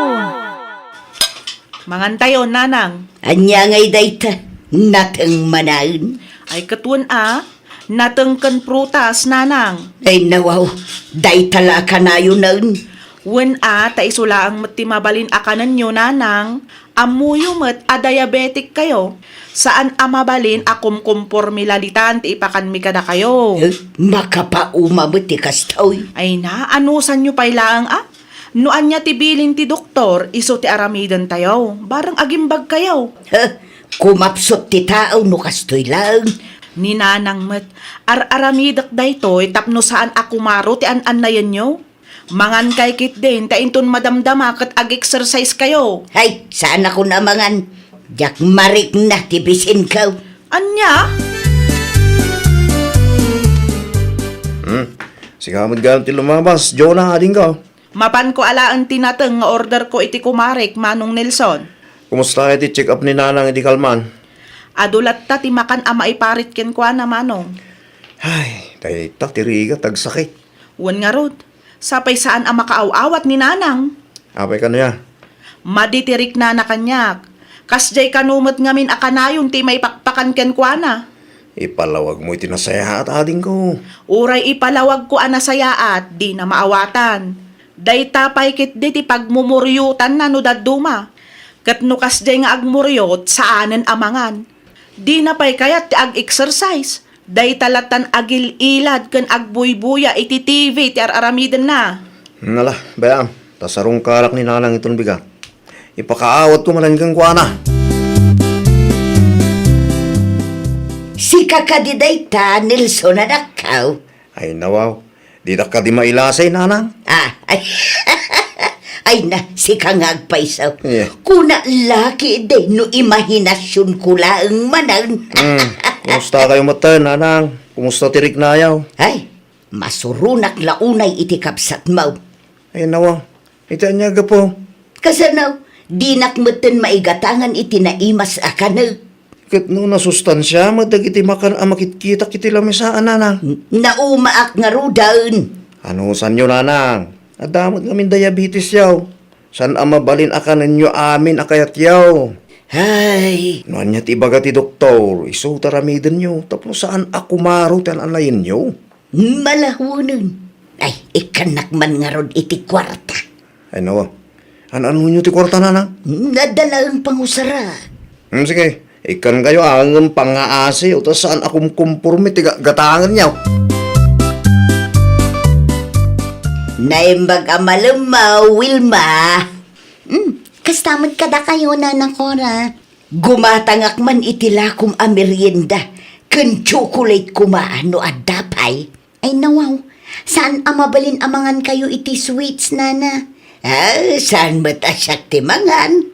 Mangantayo, nanang. Ania ngay dayta? Nateng manaen. Ay, ket wen a, nateng ken prutas, nanang. Ay, nawaw, dayta la a kanayonen. Wen a, ta isu laeng met ti mabalin a kanenyo, nanang. Ammoyo met a diabetic kayo. Saan a mabalin a kumkumporme lalitan ti ipakanmi kadakayo. Eh, makapauma met ti kastoy. Ay na, anusanyo pay laeng a? No ania ti bilin ti doktor, isu ti aramidentayo. Bareng agimbagkayo. Heh, kumapsut ti tao no kastoy laeng. Ni nanang met, ar-aramidek daytoy tapno saan a kumaro ti an-annayenyo. Mangankay ketdin ta inton madamdama ket ag-exercise kayo. Hay, saan a kun a mangan. Diak marikna ti bisinko. Ania? Hmm, sika met gayam ti lumabas, Jonah, adingko. Mapanko alaen ti nateng nga orderko iti kumarek, Manong Nelson. Kumusta iti check-up ni Nanang idi kalman? Adu latta ti makan a maiparit kenkuana, Manong. Ay, dayta ti rigat agsakit. Wen ngarud, sapay saan a makaaw-awat ni Nanang. Apay kano ya? Madi ti riknana kaniak. Kasdiay kano met ngamin a kanayon ti maipakpakan kenkuana. Ipalawagmo iti nasayaat, adingko. Uray ipalawagko a nasayaat, dina maawatan. Dayta pay ketdi ti pagmumuriotanna no dadduma. Ket no kasdiay nga agmuriot, saanen a mangan. Dina pay kayat ti ag-exercise. Dayta lattan agil-ilad ken agbuybuya iti T V ti ar-aramidenna. Nala, bayam, ta sarungkarak ni Nanang iton bigat. Ipakaawatko manen kenkuana. Sika kadi dayta, Nelson, anakko? Ay, nawaw. Didak kadi mailasay, Nanang. Ah, ay. Ay na, sika nga agpayso. Yeah. Kuna la ketdi no imahinasionko laeng manen. Hmm. Kumusta kayo met, Nanang? Kumusta ti riknayo? Ay, masuronak la unay iti kabsatmo. Ay, nawa. Iti ania gapu? Kasano, dinak metten maigatangan iti naimas a kanek. Ket no nasustansia met dagiti makan a makitkitak iti lamisaan, nanang? N-, naumaak ngaruden. Anusanyo, nanang? Adda met ngamin diabetesyo. Saan a mabalin a kanenyo amin a kayatyo. Hay! No ania ti ibaga ti doktor, isu ti aramidenyo, tapno saan a kumaro ti an-annayenyo. Malawenen. Ay, ikkannak man ngarud iti kuarta. Ay, nawa. An-anonyo ti kuarta, nanang? Nadalaeng pangusara. Hmm, sige. Ikkankayo, ngem pangngaasi, ta saan a kumkumporme ti ga-, gatangenyo. Naimbag a malemmaw, Wilma. Hmm, kasta met kadakayo, Nana Cora. Gumatangak man iti lakom a merienda ken tsokolate koma no adda pay. Ay, nawaw, saan a mabalin a mangankayo iti sweets, nana? Ah, saan met a siak ti mangan?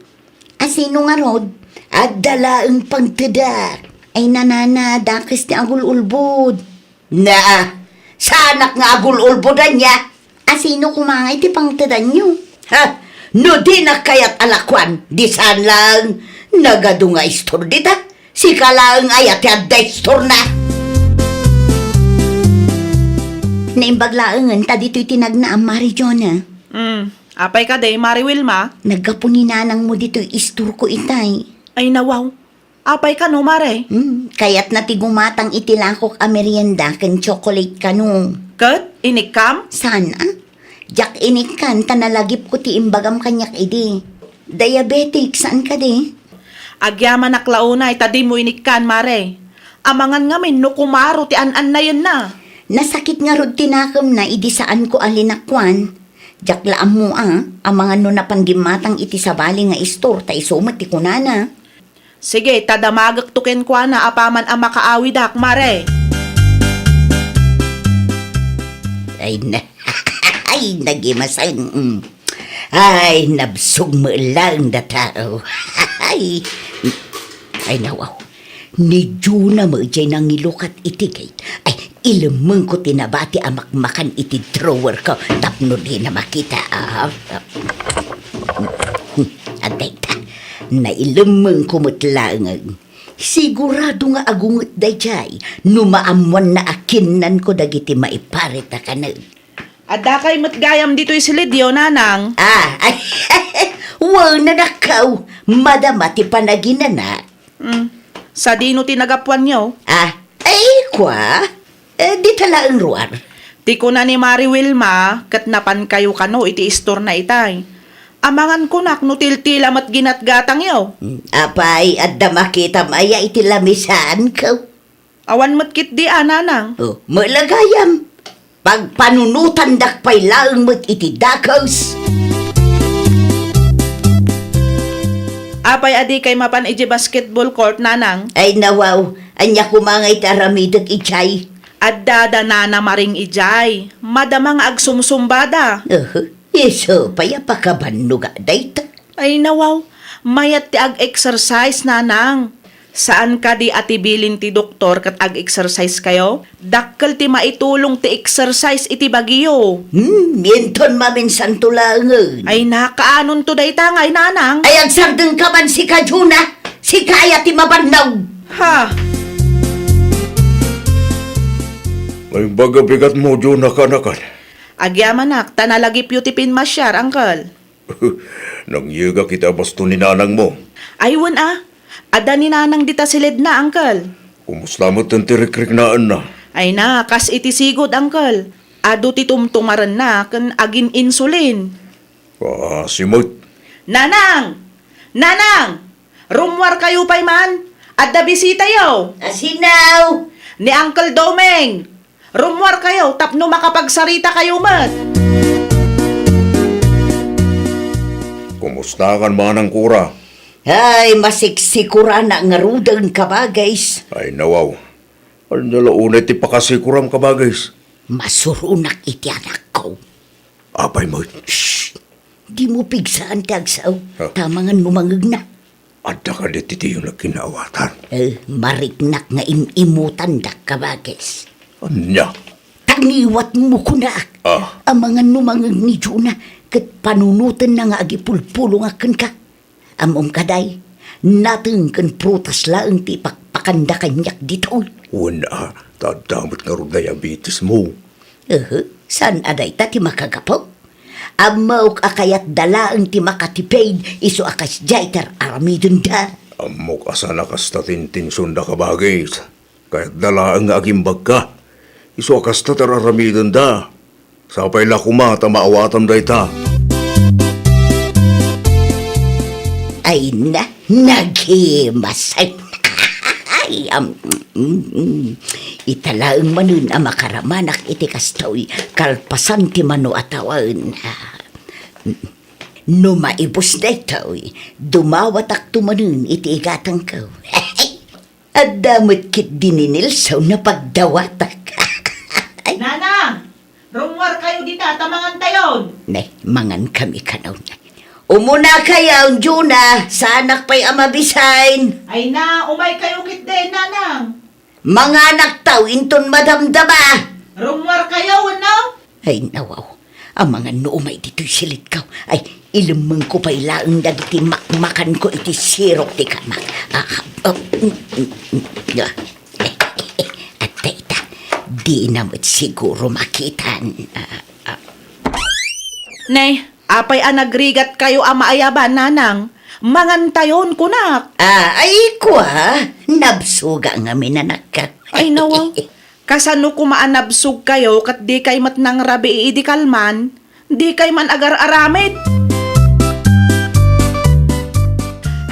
A sino ngarud? Adda laeng pangtedak. Ay, nanana, dakes ti agul-ulbod. Naa, saanak nga agul-ulbod ania? A sino koma nga iti pangtedanyo? Ha? No dinak kayat a lakuan, di saan laeng nagadu nga istor dita? Sika laeng aya ti adda istorna? Naimbag laengen ta ditoy ti nagnaam, Mari Jonah. Hmm, apay kadi, Mari Wilma? Naggapu ni nanangmo ditoy istorko itay. Ay, nawaw. Apay kano, Mare? Hmm, kayatna ti gumatang iti lakok a merienda ken tsokolate kano. Ket inikkam? Saan a? Diak inikkan ta nalagipko ti imbagam kaniak idi. Diabetic, saan kadi? Agyamanak la unay ta dimo inikkan, Mare. Amangan ngamin no kumaro ti an-annayenna. Nasakit ngarud ti nakemna idi saanko a linakuan. Diak la ammo a, amangan no napan gimmatang iti sabali nga istor ta isu met ti kunana. Sige, ta damagekto kenkuana apaman a makaawidak, Mare. Ay, na-, ay, nagimasang. Mm. Ay, nabsog met laeng dataw. Ay, ay, nawaw. Ni Juna met jay nangilukat iti gate. Ay, ilemmengko ti nabati a makmakan iti drawerko tapno dina makita. Ah, ah. Adda ita, nailemmengko met laeng. Sigurado nga agunget daydiay no maammoanna a kinnanko dagiti maiparit a kanen. Addakay met gayam ditoy silidyo, nanang. Ah, ay, wen, nanakaw, madama ti panaginanak. Hmm. Sadino ti nagapuanyo? Ah, ay, kwa? Eh, dita laeng ruar. Ti kuna ni Mari Wilma, ket napankayo kano iti istorna itay. Amangan kunak no tiltila met ginatgatangyo. Hmm, apay, adda makitam aya iti lamisaanko? Awan met ketdi a, nanang. Oh, met la gayam. Pagpanunotandak pay laeng met iti dakes. Apay a dikay mapan idiay basketball court, nanang? Ay, nawaw, ania koma nga iti aramidek idiay? Adda da nana Maring idiay. Madama nga agsumsumbada. Uhu, isu pay a pakabannoga dayta. Ay, nawaw, mayat ti ag-exercise, nanang. Saan kadi a ti bilin ti doktor ket ag-exercise kayo? Dakkel ti maitulong ti exercise iti bagiyo. Hmm, inton maminsanto laengen. Ay, nakaanonto dayta ngay, nanang? Ay, agsardengka man sika, Juna. Sika aya ti mabannog. Ha? Naimbag a bigatmo, Juna, kanakan. Agyamanak, ta nalagipyo ti pinmasiar, uncle. Nangyegak iti abaston ni nanangmo. Ay, wen a. Adda ni nanang dita silidna, uncle. Kumusta met ti rikriknaenna? Ay na, kas iti sigud, uncle. Adu ti tumtumarenna ken agin-insulin. Ah, simot. Nanang! Nanang! Rummuar kayo pay man. Adda bisitayo. Asinaw? Ni Uncle Doming. Rummuar kayo tapno makapagsarita kayo met. Kumusta kan manang Kura? Ay, masiksikuran ngaruden, kabagis. Ay, nawaw. Ania la unay ti pakasikuram, kabagis? Masuronak iti anakko. Apay met? Shh! Dimo pigsaan ti agsao, ha? Ta amangan no mangngegna. Adda kadi ti diyo nagkinaawatan? Eh, mariknak nga im-imutandak, kabagis. Ania? Tangiwatmo kunak. Ah. Amangan no mangngeg ni Juna, ket panunotenna nga agipulpulongak kenka. Ammom kadi, Nateng ken prutas laeng ti ipakpakanda kaniak ditoy. Wen a, ta adda met ngarud diabetesmo. Ehe, saan a dayta ti makagapu? Ammok a kayatda laeng ti makatipid isu a kasdiay ti ar-aramidenda. Ammok a saan a kasta ti intensionda, kabagis. Kayatda laeng nga agimbagka. Isu a kasta ti ar-aramidenda. Sapay la koma ta maawatam dayta. Ay na, nagimas. Ay, am, mm, mm. Ita laeng manen a makaramanak iti kastoy, kalpasan ti mano a tawen. No maibus daytoy, dumawatakto manen iti igatangko. Adda met ketdi ni Nelson a pagdawatak. Ay. Nanang! Rummuarkayo dita, ta mangantayon. Ne, mangankami kano. Umunakayon, Juna, saanak pay a mabisin. Ay na, umaykayo ketdi, Nanang. Manganaktaw inton madamdama. Rummuarkayo, wenno? Ay, nawaw. Amangan no umay ditoy silitko. Ay, ilemmengko pay laeng dagiti makmakanko iti sirok ti kamak. Ah, ah, mm, mm, mm, ah. Adda ita, dina met siguro makitan. Ah, ah. Ne, apay a nagrigatkayo a maayaban, Nanang? Mangantayon, kunak. Ah, ay, kua, nabsuga ngamin, anakko. Ay, nawaw. Kasano koma a nabsogkayo ket dikay met nangrabii idi kalman? Dikay man agar-aramid?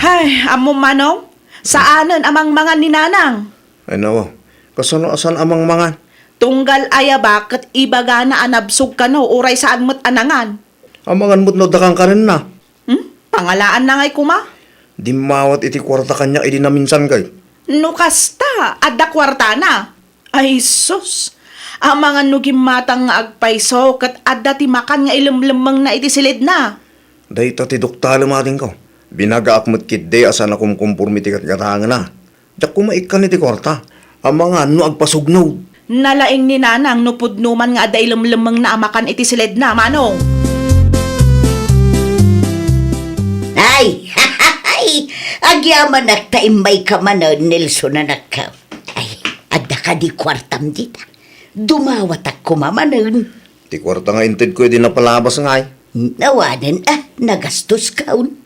Hay, ammom, Manong, saanen a mangmangan ni Nanang. Ay, nawa, kasano a saan a mangmangan? Tunggal ayaba ket ibagana a nabsog kano uray saan met a nangan. Amangan met no adda kankanenna. Hmm? Pangalaanna ngay koma? Dimmawat iti kuarta kaniak idi naminsan kay. No kasta, adda kuartana. Ay sus! Amangan no gimmatang nga agpayso ket adda ti makan nga ilemlemmengna iti silidna. Dayta ti doktalem, adingko. Binagaak met ketdi a saan a kumkumpormi ti gatgatangenna. Diak koma ikkan iti kuarta. Amangan no agpasugno. Nalaing ni Nanang no pudno man nga adda ilemlemmengna a makan iti siledna, Manong. Ay! Agyamanak ta immayka manen, Nelson, anakko. Ay, adda kadi kuartam dita? Dumawatak koma manen. Ti kuarta nga intedko idi napalabas ngay. Awanen a, nagastoskon.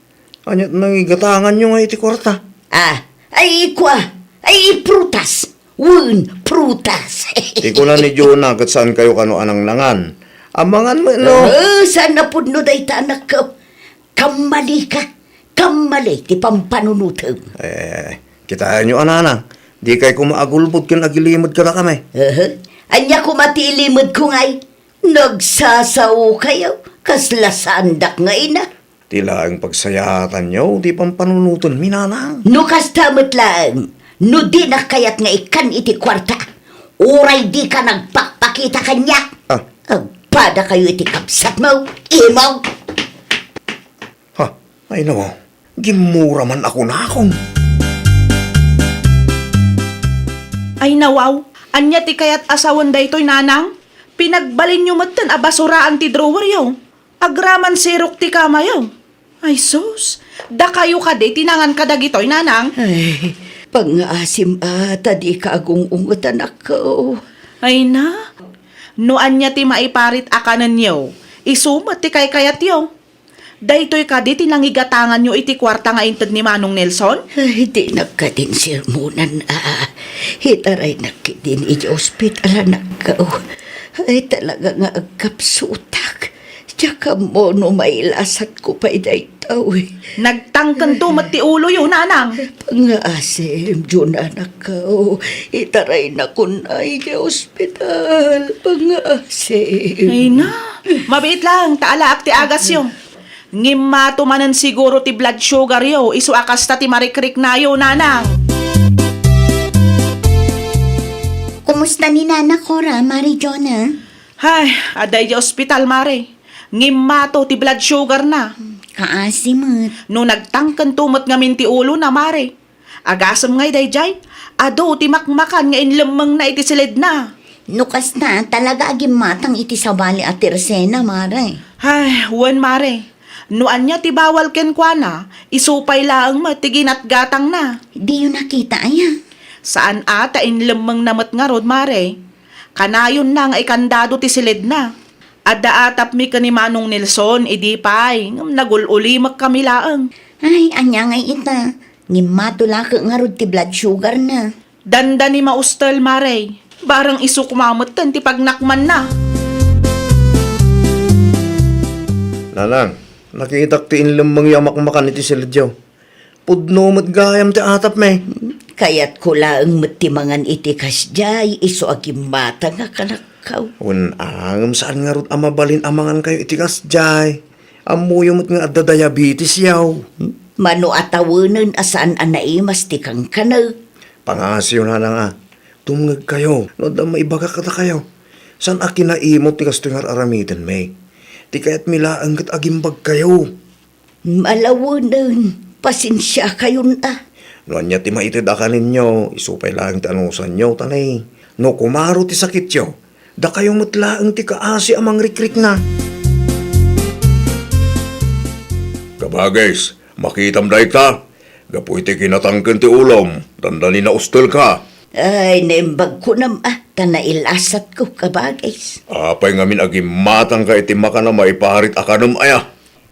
Ania't nangigatanganyo nga iti kuarta? Ah, ay, kua, ay, prutas. Wen, prutas. Ti kuna ni Jonah, ket saankayo kano a nangnangan. Amangan met no. Ah, saan a pudno dayta, anakko. Kammalika. Kammali ti pampanunotem. Eh, kitaenyo a, Nanang. Dikay koma agulbod ken agilimed kadakami. Aha. Ania koma ti ilimedko ngay? Nagsasaokayo, kasla saandak nga ina. Ti laeng pagsayaatanyo ti pampanunotenmi, Nanang. No kasta met laeng, no dinak kayat nga ikkan iti kuarta, uray dika nagpakpakita kaniak. Ah. Agpadakayo iti kabsatmo, imo. Ha, ay nawaw, gimmura man a kunakon. Ay nawaw, ania ti kayat a sawen daytoy, Nanang? Pinagbalinyo metten a basuraan ti draweryo. Agraman sirok ti kamayo. Ay sus, dakayo kadi ti nangan kadagitoy, Nanang? Ay, pangngaasim a ta dika agung-unget, anakko. Ay na, no ania ti maiparit a kanenyo, isu met ti kaykayatyo. Daytoy kadi ti nangigatanganyo iti kuarta nga inted ni Manong Nelson? Ay, dinak kadin sermonan a. Itaraynak ketdin iti ospital, anakko. Ay, talaga nga agkapsutak. Diak ammo no mailasatko pay daytoy. Nagtangkento met ti uloyo, Nanang. Pangngaasim, Jonah, anakko. Itaraynakon iti ospital. Pangngaasim. Ay na, mabiit lang, ta alaak ti agasyo. Ngimmato manen siguro ti blood sugaryo, isu a kasta ti marikriknayo, Nanang. Kumusta ni Nana Cora, Mari Jonah? Hay, adda idiay ospital, Mare. Ngimmato ti blood sugar na. Kaasi met. No nagtangkento met ngamin ti ulo na, Mare. Agasem ngay daydiay, adu ti makmakan nga inlemmengna iti siledna. No kasta, talaga a gimmatang iti sabali a tersena, Mare. Hay, wen, Mare. No ania ti bawal kenkuana, isu pay laeng met ti ginatgatangna. Diyo nakita, aya? Saan a ta inlemmengna met ngarud, Mare. Kanayonna nga ikandado ti siledna. Adda atapmi ken ni Manong Nelson idi pay, ngem nagul-ulimekkami laeng. Ay, ania ngay ita? Ngimmato la ket ngarud ti blood sugar na. Dandani maustel, Mare. Bareng isu koma metten ti pagnakmanna. Nanang, nakitak ti inlemmengyo a makmakan iti siledyo. Pudno met gayam ti atapmi. Kayatko laeng met ti mangan iti kasdiay, isu a gimmatang a kanakkaw. Wen a, ngem saan ngarud a mabalin a mangankayo iti kasdiay. Ammoyo met nga adda diabetesyo. Mano a tawenen a saan a naimas ti kankanek. Pangasiyo, nanang a. Dumngegkayo no adda maibagak kadakayo. Saan a kinaimut ti kastoy nga ar-aramidenmi. Ti kayatmi laeng ket agimbagkayo. Malawenen, pasensiakayon a. No ania ti maited a kaninyo, isu pay laeng ti anusanyo, ta nay, no kumaro ti sakityo, dakayo met laeng ti kaasi a mangrikrikna. Kabagis, makitam dayta? Gapu iti kinatangken ti ulom, dandani naustelka. Ay, naimbag kunam a, ta nailasatko, kabagis. Apay ngamin a gimmatangka iti makan a maiparit a kanem aya?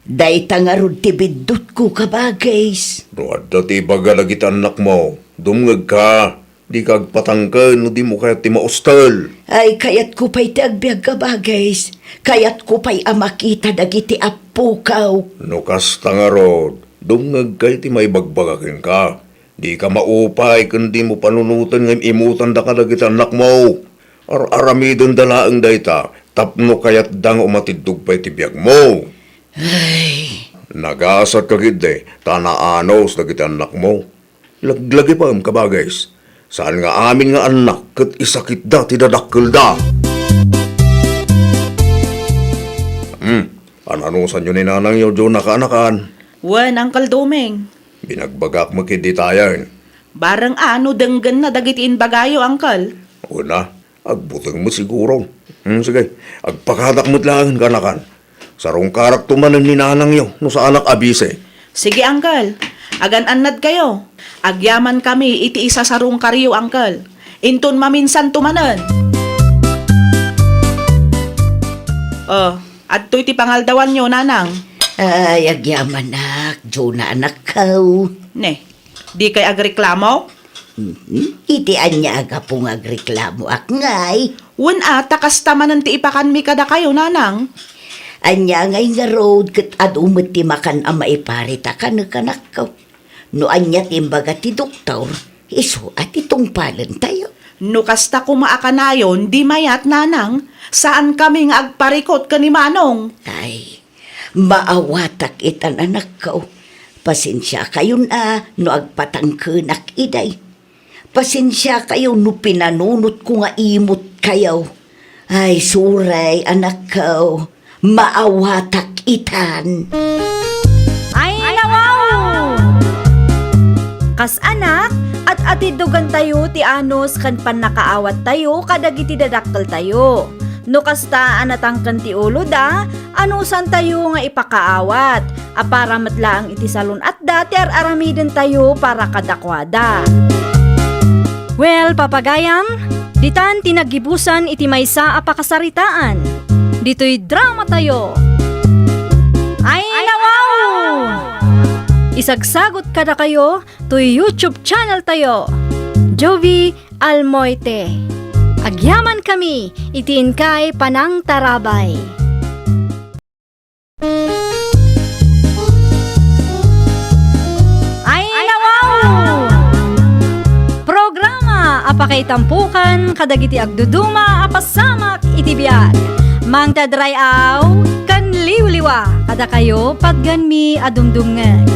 Dayta ngarud ti biddutko, kabagis. No adda ti ibaga dagiti annakmo, dumngegka. Dika agpatangken no dimo kayat ti maustel. Ay, kayatko pay ti agbiag, kabagis. Kayatko pay a makita dagiti appokaw. No kasta ngarud, dumngegka iti maibagbaga kenka. Dika maupay ken dimo panunoten nga im-imutanda kadagiti annakmo. Ar-aramidenda laeng dayta tapno kayatda nga umatiddog pay ti biagmo. Ay. Nagasatka ketdi ta naanus dagiti annakmo. Laglagipem, kabagis. Saan nga amin nga annak ket isakitda ti dadakkelda. Hmm, ananusanyo ni nanangyo, Jonah, kaanakan? Wen, Uncle Doming. Binagbagak met ketdi tayen. Bareng a no denggenna dagiti imbagayo, Uncle. Wen a, agbuteng met siguro. Hmm, sige, agpakadak met laeng, kaanakan. Sarungkarakto manen ni nanangyo no saanak a bisi. Sige, Uncle. Agan-annadkayo. Agyamankami iti isasarungkaryo, Uncle. Inton maminsanto manen. Oh, adtoy ti pangaldawanyo, Nanang. Ay, agyamanak, Jonah, anakko. Ne, dikay agreklamo? Mhm. Iti ania a gapu nga agreklamoak ngay? Wen a, ta kasta manen ti ipakanmi kadakayo, Nanang. Ania ngay ngarud ket adu met ti makan a maiparit a kanek, anakko. No ania ti imbaga ti doktor, isu a ti tungpalentayo. No kasta koma a kanayon, di mayat, Nanang. Saankami nga agparikut ken ni Manong. Ay, maawatak itan, anakko. Pasensiakayon a no agpatangkenak idiay. Pasensiakayo no pinanunotko nga imutkayo. Ay, sorry, anakko. Maawatak itan. Ay, nawaw! Kas anak, at-atiddogentayo ti anus ken pannakaawattayo kadagiti dadakkeltayo. No kasta a natangken ti uloda, anusantayo nga ipakaawat a para met laeng iti salun-atda ti ar-aramidentayo para kadakuada. Well, papagayam, ditan ti naggibusan iti maysa a pakasaritaan. Ditoy dramatayo. Ay, nawaw! Isagsagot kadakayo toy YouTube channel tayo, Jovie Almoite. Agyamankami iti inkay panangtarabay. Ay, nawaw! Programa a pakaitampokan kadagiti agduduma a pasamak iti biag. Mangted ray-aw ken liwliwa kadakayo patgenmi a dumdumngeg.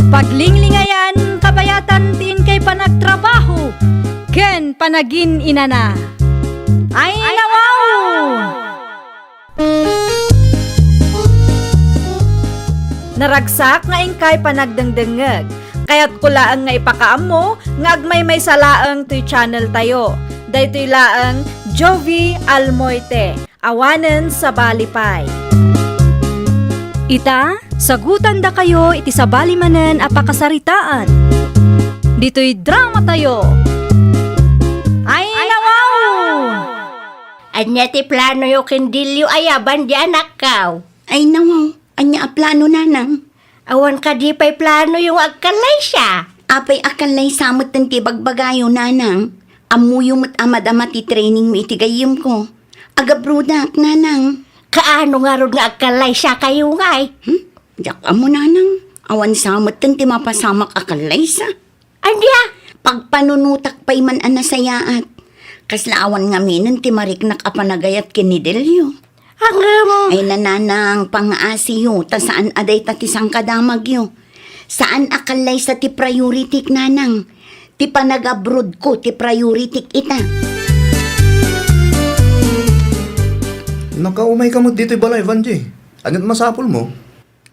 Paglinglingayan, kabayatan ti inkay panagtrabaho ken panagin-inana. Ay, nawaw! Naragsak nga inkay panagdengdengngeg. Kayatko laeng nga ipakaammo nga agmaymaysa laeng toy channel tayo. Daytoy laeng Jovie Almoite. Awanen sabali pay. Ita, Sagutandakayo iti sabali manen a pakasaritaan. Ditoy dramatayo. Ay, nawaw! Ania ti planoyo ken Delio aya, Vangie, anakko? Ay, nawaw. Ania a plano, nanang? Awan kadi pay planoyo nga agkallaysa? Apay a kallaysa metten ti ibagbagayo, nanang? Ammoyo met a madama ti trainingmo iti gayyemko. Agabrodak, nanang. Kaano ngarud nga agkallaysakayo ngay? Hmm? Diak ammo, nanang. Awan sa metten ti mapasamak a kallaysa. Ania? Pagpanunotak pay man a nasayaat. Kasla awan ngaminen ti mariknak a panagayat ken ni Delio. Ngem. Ay, nanang, pangaasiyo, ta saan a dayta ti sangkadamagyo. Saan a kallaysa ti priority, nanang. Ti panagabrodko ti priority ita. Nakaumayka met ditoy balay, Vangie. Ania't masapulmo?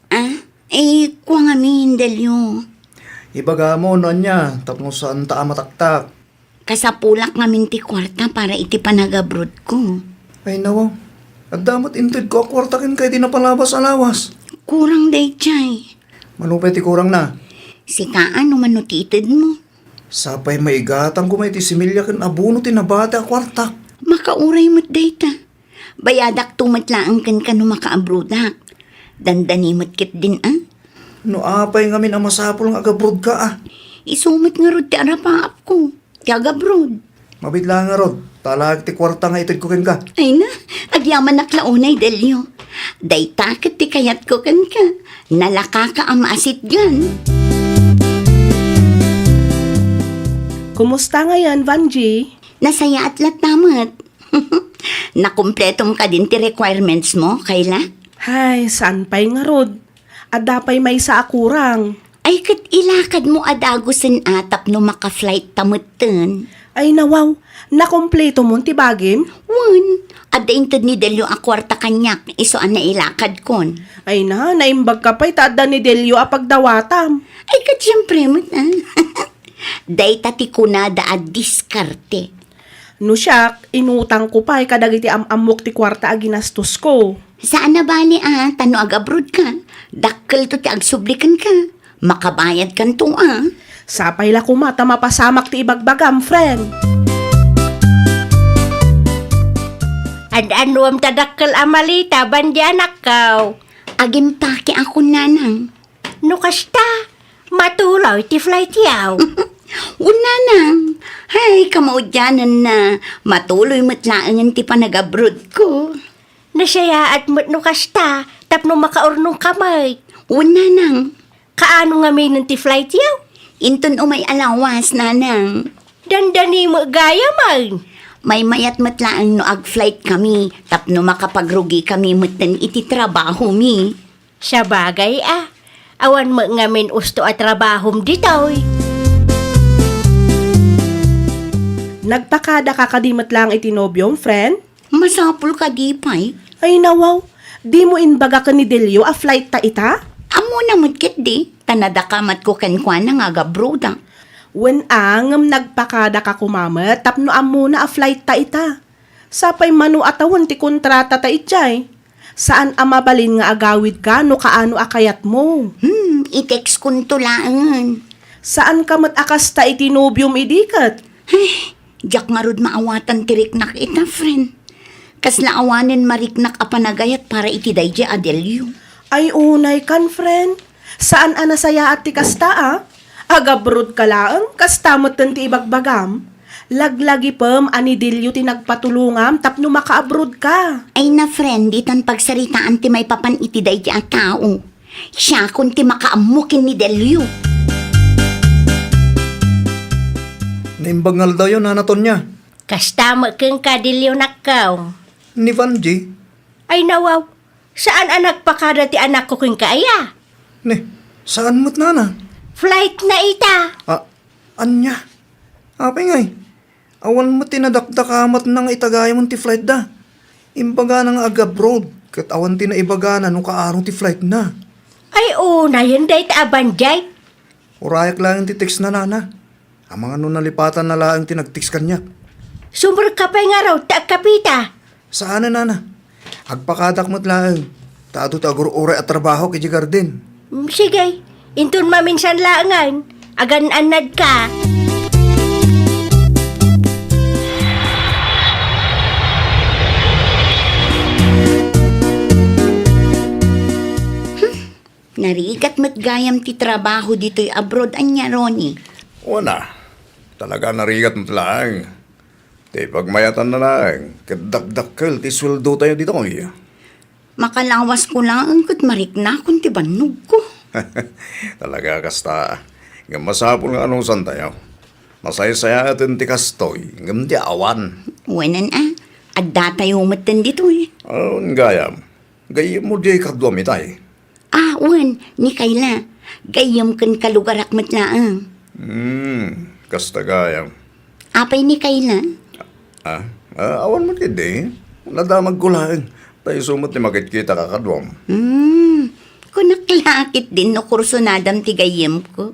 Ah? Eh, kua ngamin, Delio. Ibagamo no ania, tapno saanta a mataktak. Kasapulak ngamin ti kuarta para iti panagabrodko. Ay, nawaw. Adda met intedko a kuarta kenka idi napalabas a lawas. Kurang daydiay. Mano pay ti kurangna? Sika, ano mano ti itedmo? Sapay maigatangko met iti similya ken abono ti nabati a kuartak. Makauray met dayta. Bayadakto met laeng kenka no makaabrodak. Dandani met ketdin, a? No apay ngamin a masapul nga agabrodka, a? Isu met ngarud ti arapaapko, ti agabrod. Mabiit laeng ngarud, ta alaek ti kuarta nga itedko kenka. Ay na, agyamanak la unay, Delio. Dayta ket ti kayatko kenka. Nalakaka a maasitgan. Kumusta ngayon, Vangie? Nasayaat latta met. Nakumpletom kadin ti requirements mo, Kayla? Hay, saan pay ngarud. Adda pay maysa a kurang. Ay, ket ilakadmo a dagusen a tapno maka-flight ta metten. Ay, nawaw. Nakumpletomon ti bagim? Wen, adda inted ni Delio a kuarta kaniak, isu a nailakadkon. Ay na, naimbagka pay ta adda ni Delio a pagdawatam. Ay, ket siempre met, a. Dayta ti kunada a diskarte. No siak, inutangko pay kadagiti am-ammok ti kuarta a ginastosko. Saan a bali a, ta no agabrodka, dakkelto ti agsubli kenka. Makabayadkanto a. Sapay la koma ta mapasamak ti ibagbagam, friend. Ad-anuam ta dakkel a maleta, Vangie, anakko? Agimpake ako, nanang. No kasta, matuloy ti flight yaw. Wen, nanang. Hay, kamaudianenna, matuloy met laengen ti panagabrodko. Nasayaat met no kasta, tapno makaurnongka met. Wen, nanang. Kaano ngaminen ti flight yaw? Inton umay a lawas, nanang. Dandani met gayamen. Maymayat met laeng no ag-flight kami, tapno makapagrugikami metten iti trabahomi. Sabagay a, awan met ngamin usto a trabahom ditoy. Nagpakadaka kadi met laeng iti nobiom, friend? Masapul kadi pay? Ay, nawaw, dimo imbaga ken ni Delio a flight ta ita? Ammona met ketdi, ta nadakamatko kenkuana nga agabroda. Wen a, ngem nagpakadaka koma met tapno ammona a flight ta ita. Sapay mano a tawen ti kontratata idiay. Saan a mabalin nga agawidka no kaano a kayatmo. Hmm, i-textkonto laengen. Saanka met a kasta iti nobiom idi ket? Ay, diak ngarud maawatan ti riknak ita, friend. Kasla awanen mariknak a panagayat para iti daydiay a Delio. Ay, unay kan, friend. Saan a nasayaat ti kasta, a? Agabrodka laeng, kasta metten ti ibagbagam. Laglagipem a ni Delio ti nagpatulongam tapno makaabrodka. Ay na, friend, ditan pagsaritaan ti maipapan iti daydiay a tao. Siakon ti makaammo ken ni Delio. Naimbag nga aldawyo, Nana Tonia. Kasta met kenka, Delio, nakkaw. Ni Vangie? Ay, nawaw. Saan a nagpakada ti anakko kenka aya? Ne, saan met, nana? Flight na ita. Ah, ania? Apay ngay? Awan met ti nadakdakamatna nga itagayamon ti flight da. Imbagana nga ag-abroad, ket awan ti naibagana no kaano ti flight na. Ay, unayen dayta a bandiay. Urayak laeng ti text na, nana. Amangan no nalipatanna laeng ti nag-text kaniak. Sumrekka pay ngarud ta agkapita. Saanen, nana. Agpakadak met laeng. Ta adu ti agur-uray a trabaho idiay garden. Mm, sige. Inton maminsan laengen, agan-annadka. Hmm, narigat met gayam ti trabaho ditoy abroad, ania, Ronnie? Wen a, talaga narigat met laeng. Ti pagmayatanna laeng, ket dakdakkel ti sueldotayo ditoy. Makalawasko laeng ket mariknakon ti bannogko. Talaga kasta. Ngem masapul nga anusantayo. Masaysayaten ti kastoy, ngem ti awan. Wen a, addatayo metten ditoy. Awan gayam. Gayyemmo diay kaduam itay. Ah, wen, ni Kayla. Gayyem ken kalugarak met laeng. Hmm, kasta gayam. Apay ni Kayla? Ah, ah, awan met ketdi. Nadamagko laeng. Ta isu met ti makitkita kakaduam. Hmm, kunak la ketdin no kursunadam ti gayyemko.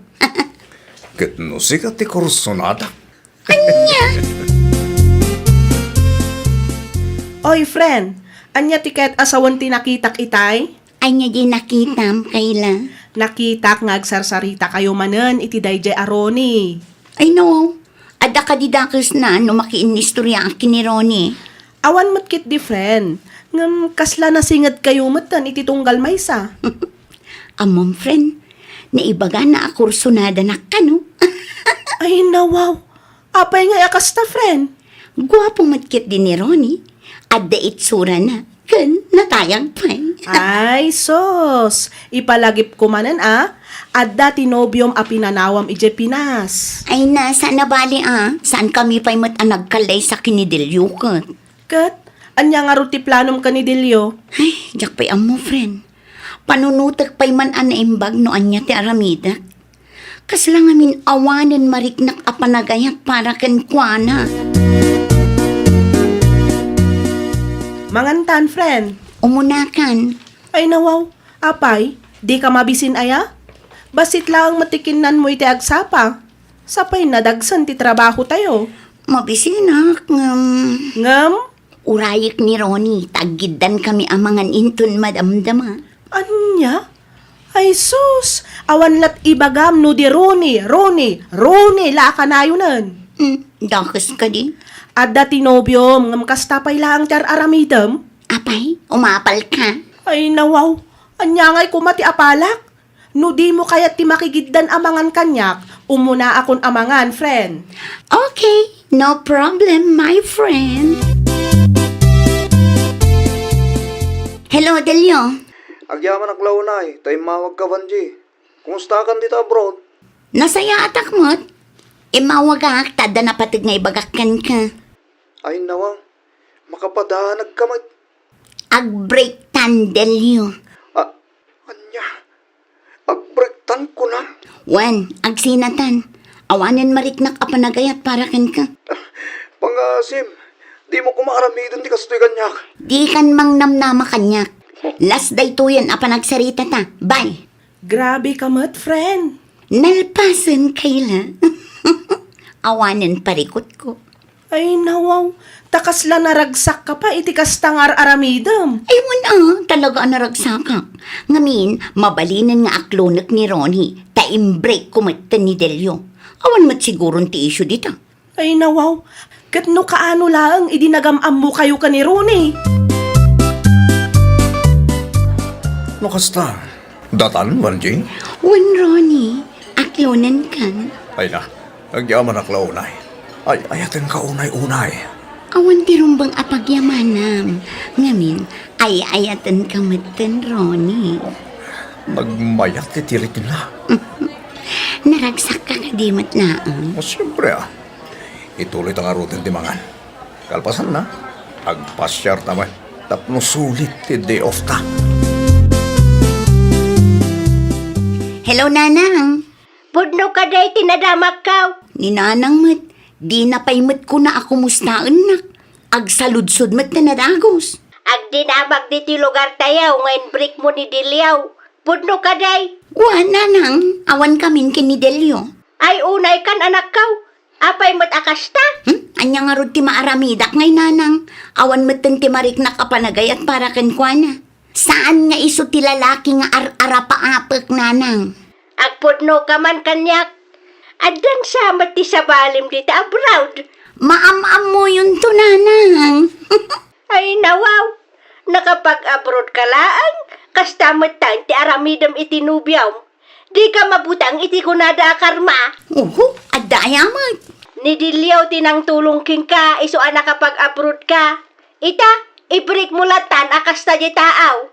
Ket no sika ti kursunada? Ania? Oy, friend, ania ti ket a sawen ti nakitak itay? Ania di nakitam, Kayla? Nakitak nga agsarsaritakayo manen iti daydiay a Ronnie. Ay no, adda kadi dakesna no makiinnistoriaak ken ni Ronnie. Awan met ketdi, friend, ngem kasla nasingedkayo metten iti tunggal maysa. Ammom, friend, naibagana a kursunadanak kano. Ay, nawaw. Apay ngay a kasta, friend? Guapo met ketdi ni Ronnie. Adda itsurana ken natayag pay. Ay, sus! Ipalagipko manen a, adda ti nobiom a pinanawam idiay Pinas. Ay na, saan a bali a, saankami pay met a nagkallaysa ken ni Delio ket. Ket, ania ngarud ti planom ken ni Delio? Ay, diak pay ammo, friend. Panunotek pay man a naimbag no ania ti aramidek. Kasla ngamin awanen mariknak a panagayat para kenkuana. Mangantan, friend. Umunakan. Ay, nawaw. Apay, dika mabisin aya? Bassit laeng met ti kinnanmo iti agsapa. Sapay nadagsen ti trabahotayo. Mabisinak, ngem. Ngem? Urayek ni Ronnie, ta aggiddankami a mangan inton madamdama. Ania? Ay sus! Awan lat ibagam no di Ronnie, Ronnie, Ronnie la a kanayonen. Hmm, dakes kadi? Adda ti nobiom, ngem kasta pay laeng ti ar-aramidem. Apay, umapalka? Ay, nawaw. Ania ngay koma ti apalak? No dimo kayat ti makigiddan a mangan kaniak, umunaakon a mangan, friend. Okay, no problem, my friend. Hello, Delio. Agyamanak la unay, ta immawagka, Vanji. Kumustakan dita abroad? Nasayaatak met. Immawagak, ta adda napateg nga ibagak kenka. Ay, nawa, makapadanagka met. Agbreaktan, Delio. Ah, ania? Agbreaktan, kunam? Wen, agsinatan. Awanen mariknak a panagayat para kenka. Pangasim, dimo koma aramiden ti kastoy kaniak. Dikan mangnamnama kaniak. Last daytoyen a panagsaritata. Bye. Grabe ka met, friend. Nalpasen, Kayla. Awanen parikutko. Ay, nawaw. Ta kasla naragsakka pay iti kasta nga ar-aramidem. Ay, wen a, talaga a naragsakak. Ngamin, mabalinen nga aklonek ni Ronnie, ta imbreakko metten ni Delio. Awan met siguron ti issue dita. Ay, nawaw. Ket no kaano laeng idi nagam-ammokayo ken ni Ronnie? No kasta, datan, Vanji? Wen, Ronnie, aklonenkan. Ay na, agyamanak la unay. Ay, ayatenka unay-unay. Awan ti rumbeng a pagyamanam. Ngamin, ay-ayatenka metten, Ronnie. Nagmayat ti tiritna. Naragsakka kadi met laeng? Oh, siyempre, ah. Ituloyta ngaruden ti mangan. Kalpasanna, agpasiarta met tapno sulit ti day off ta. Hello, Nanang. Pudno kadi ti nadamakkaw? Ni Nanang met, dina pay met kuna a kumustaennak. Agsaludsod met ta nadagus. Agdinamag ditoy lugartayo nga imbreakmo ni Delio. Pudno kadi? Wen, Nanang, awankamin ken ni Delio. Ay, unaykan, anakkaw. Apay met a kasta? Hmm? Ania ngarud ti maaramidak ngay, Nanang? Awan metten ti mariknak a panagayat para kenkuana. Saan nga isu ti lalaki nga ar-arapaapek, nanang. Agpudnoka man kaniak. Addan sa met ti sabalim dita abroad. Maam-ammuyonto, nanang. Ay, nawaw. Nakapag-abroad ka laeng, kasta met ti aramidem iti nobiom. Dika mabutang iti kunada a karma. Oho, adda aya met. Ni Dilio ti nangtulong kenka, isu a nakapag-abroad ka. Ita, ibrik mo latan a kasta di taaw.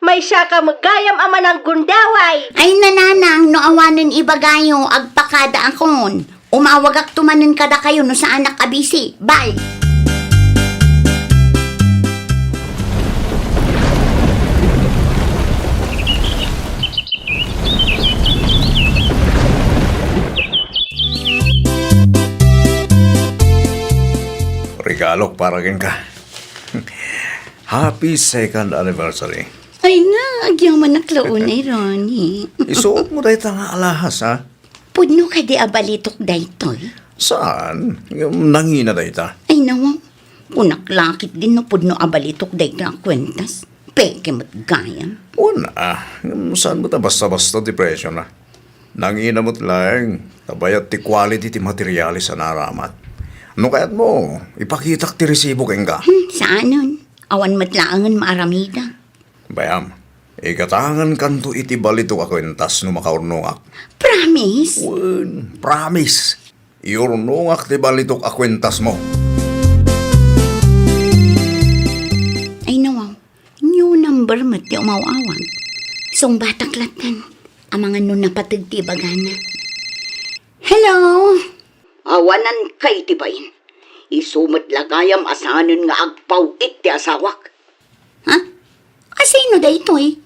Maysa ka met gayam a mananggundaway. Ay, nanang, no awanen ibagayo, agpakada akon. Umawagakto manen kadakayo no saanak a bisi. Bye! Regalok para kenka. Happy second anniversary. Ay na, agyamanak la unay, Ronnie. Isuot mo dayta nga alahas, ha? Pudno kadi a balitok daytoy? Saan? Nangina dayta? Ay, nawaw. Kunak la ketdin no pudno a balitok dayta a kuentas. Peke met gayam. Wen a, saan met a basta-basta ti presyo na? Nangina met laeng, ta bayat ti quality ti materialis a naaramat. No kayatmo, ipakitak ti resibo kenka. Hmm, saanen? Awan met laengen maaramida. Bayam, igatangenkanto iti balitok a kuentas no makaurnongak. Promise? Wen, promise. Iurnongak ti balitok a kuentasmo. Ay, nawaw. New number met ti umaw-awag. Sungbatak latten. Amangan no napateg ti ibagana. Hello? Awanan kay ti bain. Isu met la gayam a saanen nga agpaw-it ti asawak. Ha? Asino daytoy?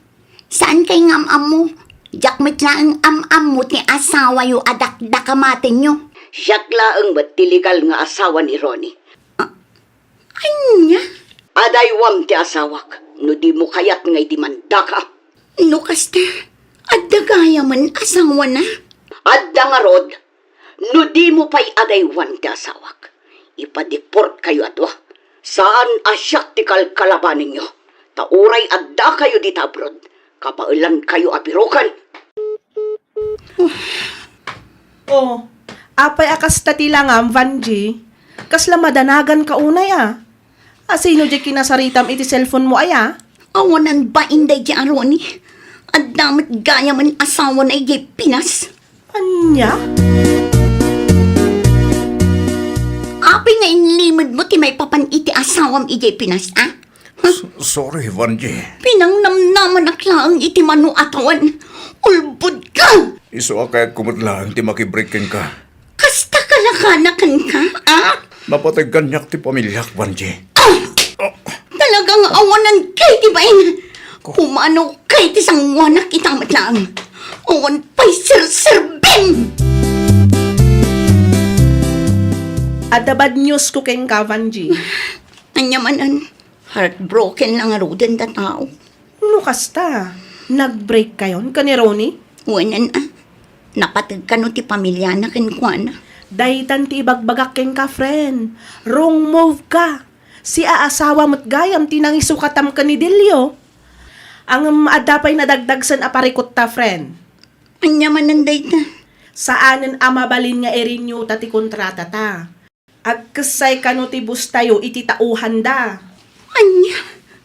Saan kay nga am-ammo? Diak met laeng am-ammo ti asawayo a dakdakamatenyo. Siak laeng met ti legal nga asawa ni Ronnie. Ah, ania? Adaywam ti asawak no dimo kayat nga idimandaka. No kasta, adda gayamen asawana? Adda ngarud. No dimo pay adaywan ti asawak, ipadeport kayo a dua. Saan a siak ti kalkalabanenyo, ta uray adda kayo dita abroad, kabaelan kayo a biroken. Oh, apay a kasta ti langam, Vanji? Kasla madanagan ka unay a? Asino diay kinasaritam iti cellphone mo aya? Awanan bain daydi a Ronnie. Adda met gayamen asawana idiay Pinas. Ania? Apay nga inlimedmo ti maipapan iti asawam idiay Pinas, a? S-, sorry, Vanji. Pinangnamnamanak laeng iti mano a tawen. Ulbodka! Isu a kayatko met laeng ti makibreak kenka. Kasta kalakanakan ka, a? Napateg kaniak ti pamiliak, Vanji. Ah! Talaga nga awanan kay ti bain. Ko- Pumanaw kay ti sanguanak ita met laeng. Awan pay serserbim! Adda bad news ko kenka, Vanji. Ania manen? Heartbroken la ngaruden ta tao. No kasta, nag-break kayon ken ni Ronnie? Wen a. Napateg kano ti pamiliana kenkuana? Daytan ti ibagbagak kenka, friend. Wrong move ka. Siaasawa met gayam ti nangisukatam ken ni Delio. Ngem adda pay nadagdagsen a parikutta, friend. Ania manen dayta? Saanen a mabalin nga i-renew ta ti kontratata. Agkessay kano ti boss tayo iti tauhanda. Ania?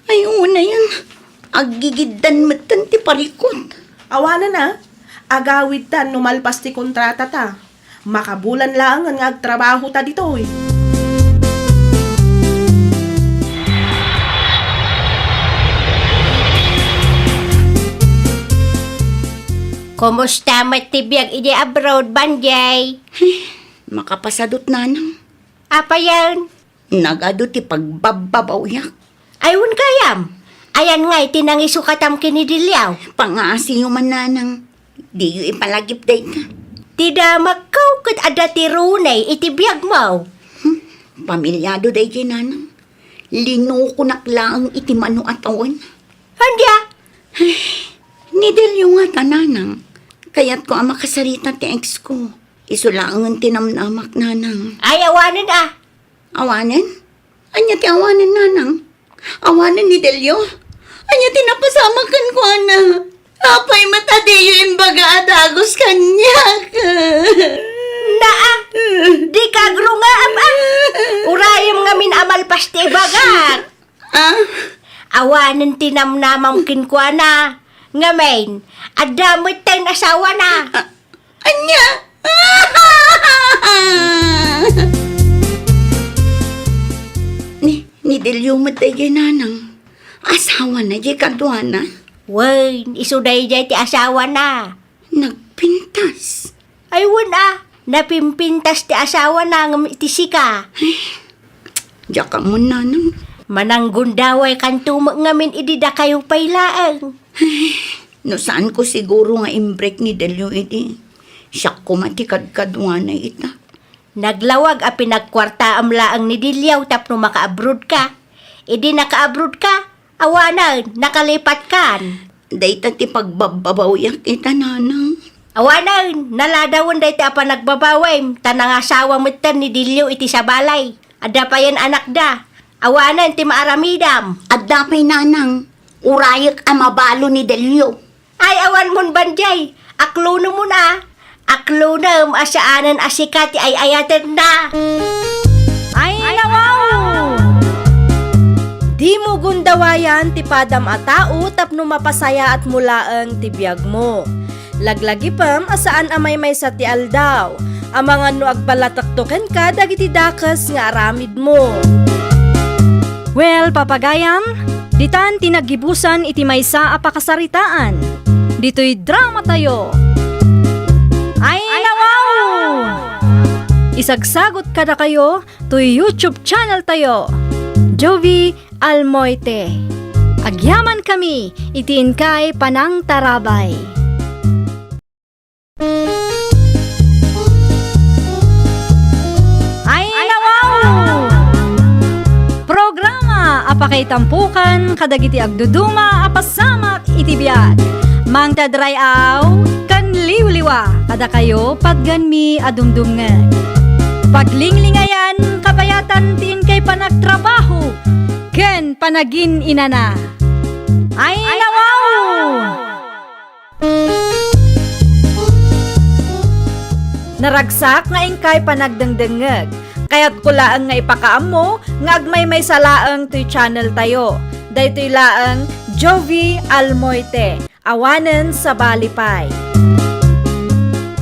Ay, unayen. Aggigiddan metten ti parikut. Awanen a, agawidtan no malpas ti kontratata. Makabulan laengen nga agtrabahota ditoy. Kumusta met ti biag idiay abroad, Banjay? Makapasadut, nanang. Apayen? Nagadu ti pagbabbabawiak. Ay, wen gayam. Ayan ngay ti nangisukatam ken ni Diliaw. Pangaasiyo man, nanang. Diyo ipalagip dayta. Ti damakko ket adda ti Ronnie iti biagmo. Hmm, pamilyado daydi, nanang. Linukonak laeng iti mano a tawen. Ania? Ay, ni Delio ngata, nanang. Kayatko a makasarita ti ex ko. Isu laengen ti namnamak, nanang. Ay, awanen a. Awanen? Ania ti awanen, nanang? Awanen ni Delio? Ania ti napasamak kenkuana? Apay met a diyo imbaga a dagus kaniak? Naa, dika agrungaam, a. Urayem ngamin a malpas ti ibagak. Ah? Awanen ti namnamam kenkuana. Ngamin, adda met ten asawana. Ah, ania? Ni, ni Delio met dayjay, nanang. Asawana jay kaduana? Wen, isu dayjay ti asawana. Nagpintas? Ay, wen a, napimpintas ti asawana ngem iti sika. Diak ammo, nanang. Mananggundawaykanto met ngamin idi dakayo pay laeng. No saanko siguro nga imbreak ni Delio idi, siak koma ti kadkaduana ita. Naglawag a pinagkuartaam laeng ni Delio tapno makaabroad ka. Idi nakaabroad ka, awanen, nakalipatkan. Dayta ti pagbabbabawiak ita, nanang. Awanen, naladawen dayta a panagbabawim, ta nangasawa metten ni Delio iti sabali. Adda payen anakda. Awanen ti maaramidam. Adda pay, nanang. Urayek a mabalo ni Delio. Ay, awan mon banjay. Aklonem mon a. Aklonem a saanen a sika ti ay-ayatenna. Ay, nawaw! Dimo gundawayan ti padam a tao tapno mapasayaatmo laeng ti biagmo. Laglagipem a saan a maymaysa ti aldaw. Amangan no agballatekto kenka dagiti dakes nga aramidmo. Well, papagayam, ditan ti naggibusan iti maysa a pakasaritaan. Ditoy dramatayo. Ay, nawaw! Isagsagot kadakayo toy YouTube channel tayo, Jovie Almoite. Agyaman kami iti inkay panangtarabay. Ay, nawaw! Programa a pakaitampokan kadagiti agduduma a pasamak iti biag. Mangted ray-aw ken liwliwa kadakayo patgenmi a dumdumngeg. Paglinglingayan, kabayatan ti inkay panagtrabaho ken panagin-inana. Ay, nawaw! Naragsak nga inkay panagdengdengngeg. Kayatko laeng nga ipakaammo nga agmaymaysa laeng toy channel tayo. Daytoy laeng Jovie Almoite, awanen sabali pay.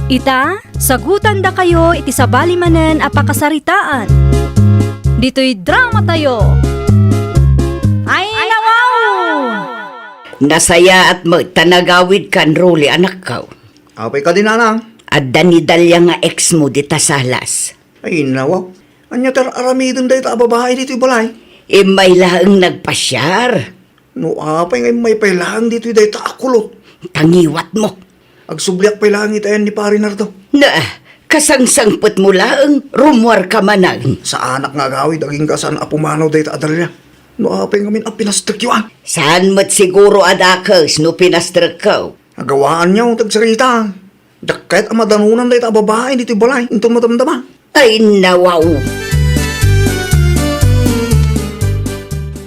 Ita, sagutandakayo iti sabali manen a pakasaritaan. Ditoy dramatayo. Ay, nawaw! Nasayaat met ta nagawidkan, Rolly, anakko. Apay kadi, nanang? Adda ni Dalia nga ex mo dita salas. Ay, nawaw. Ania ti ar-aramiden dayta a babai ditoy balay? Immay laeng nagpasiar. No apay nga immay pay laeng ditoy dayta a kulot? Tangiwat mo. Agsubliak pay laeng iti ayan ni Pari Nardo. Na, kasangsangpet mo laeng, rummuar ka manen. Saanak nga agawid, agingga saan a pumanaw dayta a Dalia. No apay ngamin a pinastekyo, a? Saan met siguro a dakes no pinastrekko? Agawaanyo ti agsarita. Diak kayat a madanunan dayta a babai ditoy balay inton madamdama. Ay, nawaw!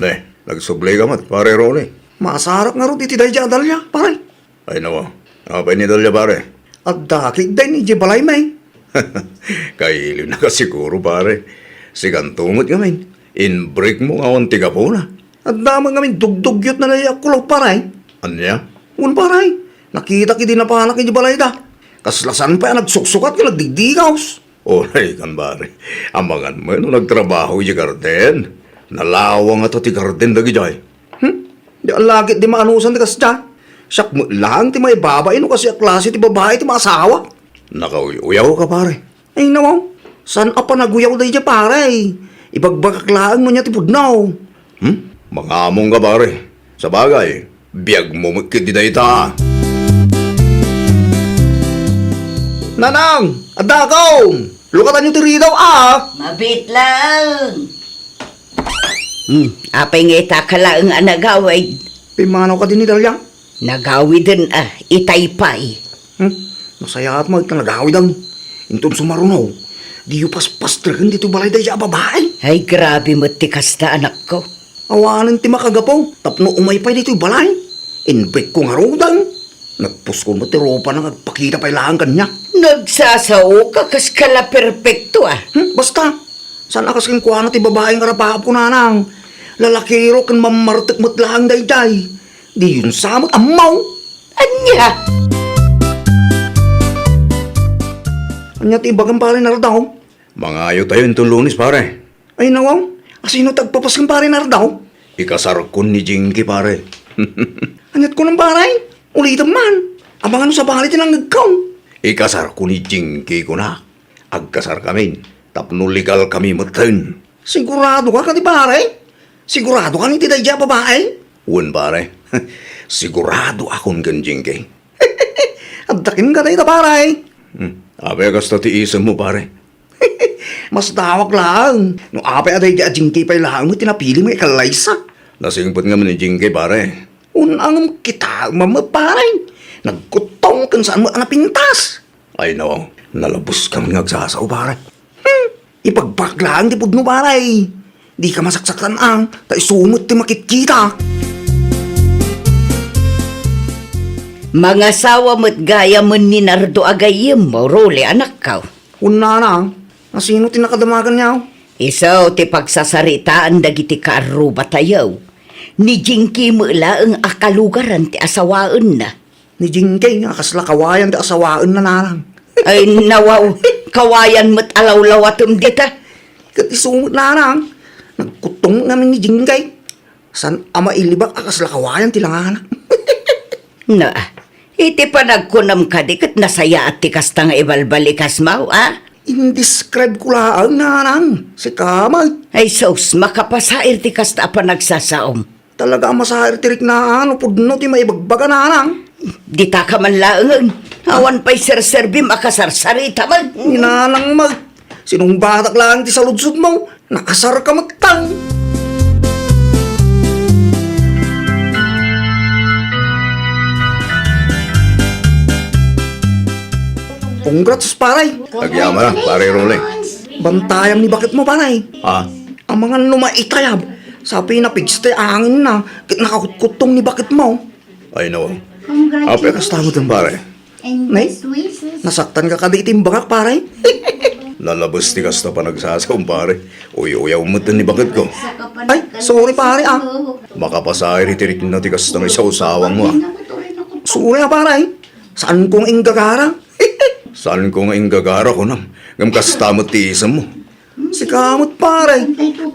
Ne, nagsubli ka met, Pare Rolly. Masarak ngarud iti daydiay a Dalia, pare. Ay, nawaw. Apay ni Dalia, pare? Adda ketdi idiay balay, may. Kailiwnaka siguro, pare. Sikanto met ngamin, inbreak mo nga awan ti gapuna. Adda met ngamin dugdugyot na daydiay a kulot, pare. Ania? Wen, pare. Nakitak idi napanak iti balayda. Kasla saan pay a nagsuksukat ken nagdigdigaws. Uray kan, pare. Amangan met no nagtrabaho idiay garden. Nalawang ngata ti garden dagidiay. Hmm? Di alagit di maanusan ti kasdiay. Siak met laeng ti maibabain no kasdiay a klase ti babai ti maasawa. Nakauyaw ka, pare. Ay, nawaw. Saan a panaguyaw daydiay, pare? Ibagbagak laeng no ania ti pudno. Hmm? Mangamong ka, pare. Sabagay, biag mo met ketdi dayta. Nanang, adda ako! Lukatanyo ti ridaw, a! Mabiit laeng. Hmm, apay nga ita ka laeng a nagawid? Pimmanaw kadi ni Dalia? Nagawiden a, itay pay. Hmm? Nasayaat mo ita nagawidan. Inton sumaruno, diyo paspastreken ditoy balay daydiay a babai. Ay, grabe met ti kasta, anakko. Awanen ti makagapu tapno umay pay ditoy balay. Invite ko ngaruden. Nagpuskol met ti ropana nga agpakita pay laeng kaniak. Nagsasaoka kas kalaperpekto, a. Hmm, basta. Saan a kas kenkuana ti babai nga arapaap ko, nanang. Lalakiro ken mammartek met laeng daydiay. Diyon sa met ammo. Ania? Ania ti ibagam, pare Nardo? Mangayo tayo inton Lunes, pare. Ay, nawaw. Asino ti agpapasken, pare Nardo? Ikasarkon ni Jinky, pare. Aniat kunam, pare? Ulitem man. Amangan no sabali ti nangngegko. Ikasarko ni Jinky, kunak. Agkasarkamin tapno legalkami metten. Siguradoka kadi, pare? Siguradoka iti daydiay a babai? Wen, pare. Siguradoakon ken Jinky. Adda kenka dayta, pare. Hmm. Apay a kasta ti isemmo, pare? Masdawak laeng no apay a daydiay a Jinky pay laeng ti napilim nga ikallaysa. Nasingpet ngamin ni Jinky, pare. Wen, ngem kitaem met, pare. Nagkuttong ken saan met a napintas. Ay, no. Nalabes kami nga agsasao, pare. Hmm. Ipagbagak laeng ti pudno, pare. Dika masaksaktan, a, ta isu met ti makitkita. Mangasawa met gayamen ni Nardo a gayyemmo, Rolly, anakko. Wen, nanang, asino ti nakadamagan niya? Isu ti pagsasaritaan dagiti kaarrubatayo. Ni Jinky met laeng a kalugaran ti asawaenna. Ni Jinky a kasla kawayan ti asawaenna, nanang. Ay, nawaw, kawayan met a lawlawatem dita. Ket isu met, nanang, nagkuttong ngamin ni Jinky. Saan a mailibak a kasla kawayan ti langana. Na, iti panagkunam kadi ket nasayaat ti kasta nga ibalbalikasmo, a? Indescribe ko laeng, nanang. Sika met. Ay, sus, makapasair ti kasta a panagsasaom. Talaga a masair ti riknaan no pudno ti maibagbaga, nanang. Ditaka man laengen. Awan pay serserbim a kasarsarita met. Ni nanang met. Sinungbatak laeng ti saludsodmo. Nakasarka met, tang. Congrats, pare. Agyamanak, pare Rolly. Bantayam ni baketmo, pare. Ha? Amangan no maitayab, sa pinapigsa ti anginna, ket nakakutkuttong ni baketmo. Ay, no. Apay a kasta met, pare. Nay, nasaktanka kadi iti imbagak, pare? Nalabes ti kasta panagsasaom, pare. Uy-uyaw met ni baketko. Ay, sorry, pare, a. Makapasair iti rikna ti kasta nga isawsawangmo, a. Sorry, a, pare. Saanko nga inggagara. Saanko nga inggagara, kunam. Ngem kasta met ti isemmo. Sika met, pare.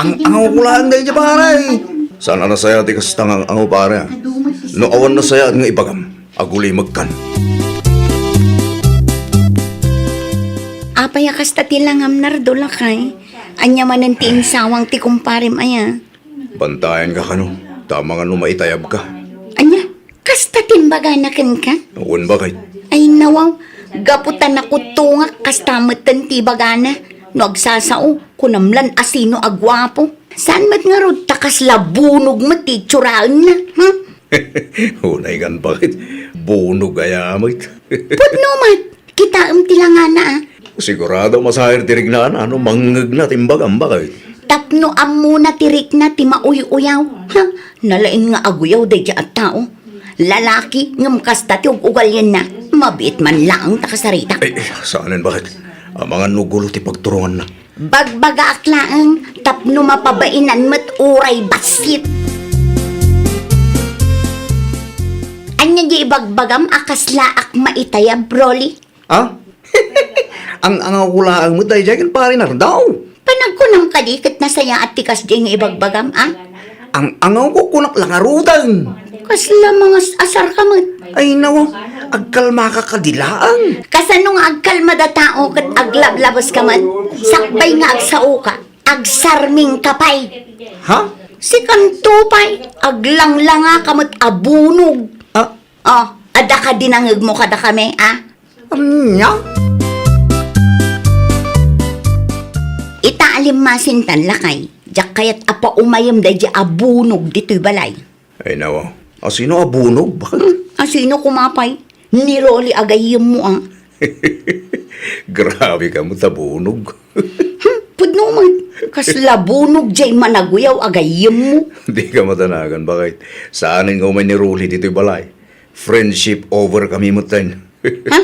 Ang-angawko laeng daydiay, pare. Saan a nasayaat ti kasta nga ang-angaw, pare? No awan nasayaat nga ibagam, agulimekkan. Apay a kasta ti langam, Nardo, lakay? Ania manen ti insawang ti kumparem aya? Bantayanka kano, ta amangan no maitayabka. Ania? Kasta ti imbagana kenka? Wen, baket. Ay, nawaw, gapu ta nakuttongak, kasta metten ti ibagana. No agsasao, kunam lan asino a guapo. Saan met ngarud ta kasla bunog met ti itsuranna, hmm? Unay ngan, baket. Bunog aya met. Pudno met. Kitaem ti langana, a. Sigurado a masair ti riknana no mangngegna ti imbagam, baket. Tapno ammona ti rikna ti mauy-uyaw. Ha? Nalaing nga aguyaw daydiay a tao. Lalaki, ngem kasta ti ug-ugalianna. Mabiit man laeng ta kasarita. Ay, ay, saanen, baket. Amangan no gulo ti pagturonganna. Bagbagaak laeng tapno mapabainan met uray bassit. Ania di ibagbagam a kaslaak maitayab, Rolly? Ha? Ang-angawko laeng met daydiay ken Pare Nardo. Panagkunam kadi ket nasayaat ti kasdiay nga ibagbagam, a? Ang-angawko, kunak la ngaruden. Kasla mangas-asarka met. Ay, nawa, agkalmaka kadi laeng. Kasano nga agkalmada tao ket aglablabeska met? Sakbay nga agsaoka, agsarmingka pay. Ha? Sikanto pay, aglanglangaka met a bunog. Ah? Oh, adda kadi nangngegmo kadakami, a? Ania? Ita a limmasintan, lakay, diak kayat a paumayem daydiay a bunog ditoy balay. Ay, nawa. Asino a bunog? Baket? Hmm, asino koma pay? Ni Rolly a gayyemmo, a. Grabe ka met a bunog. Hmm, pudno met. Kasla bunog jay managuyaw a gayyemmo. Dika madanagan, baket. Saanen nga umay ni Rolly ditoy balay. Friendship over kami metten. Ha?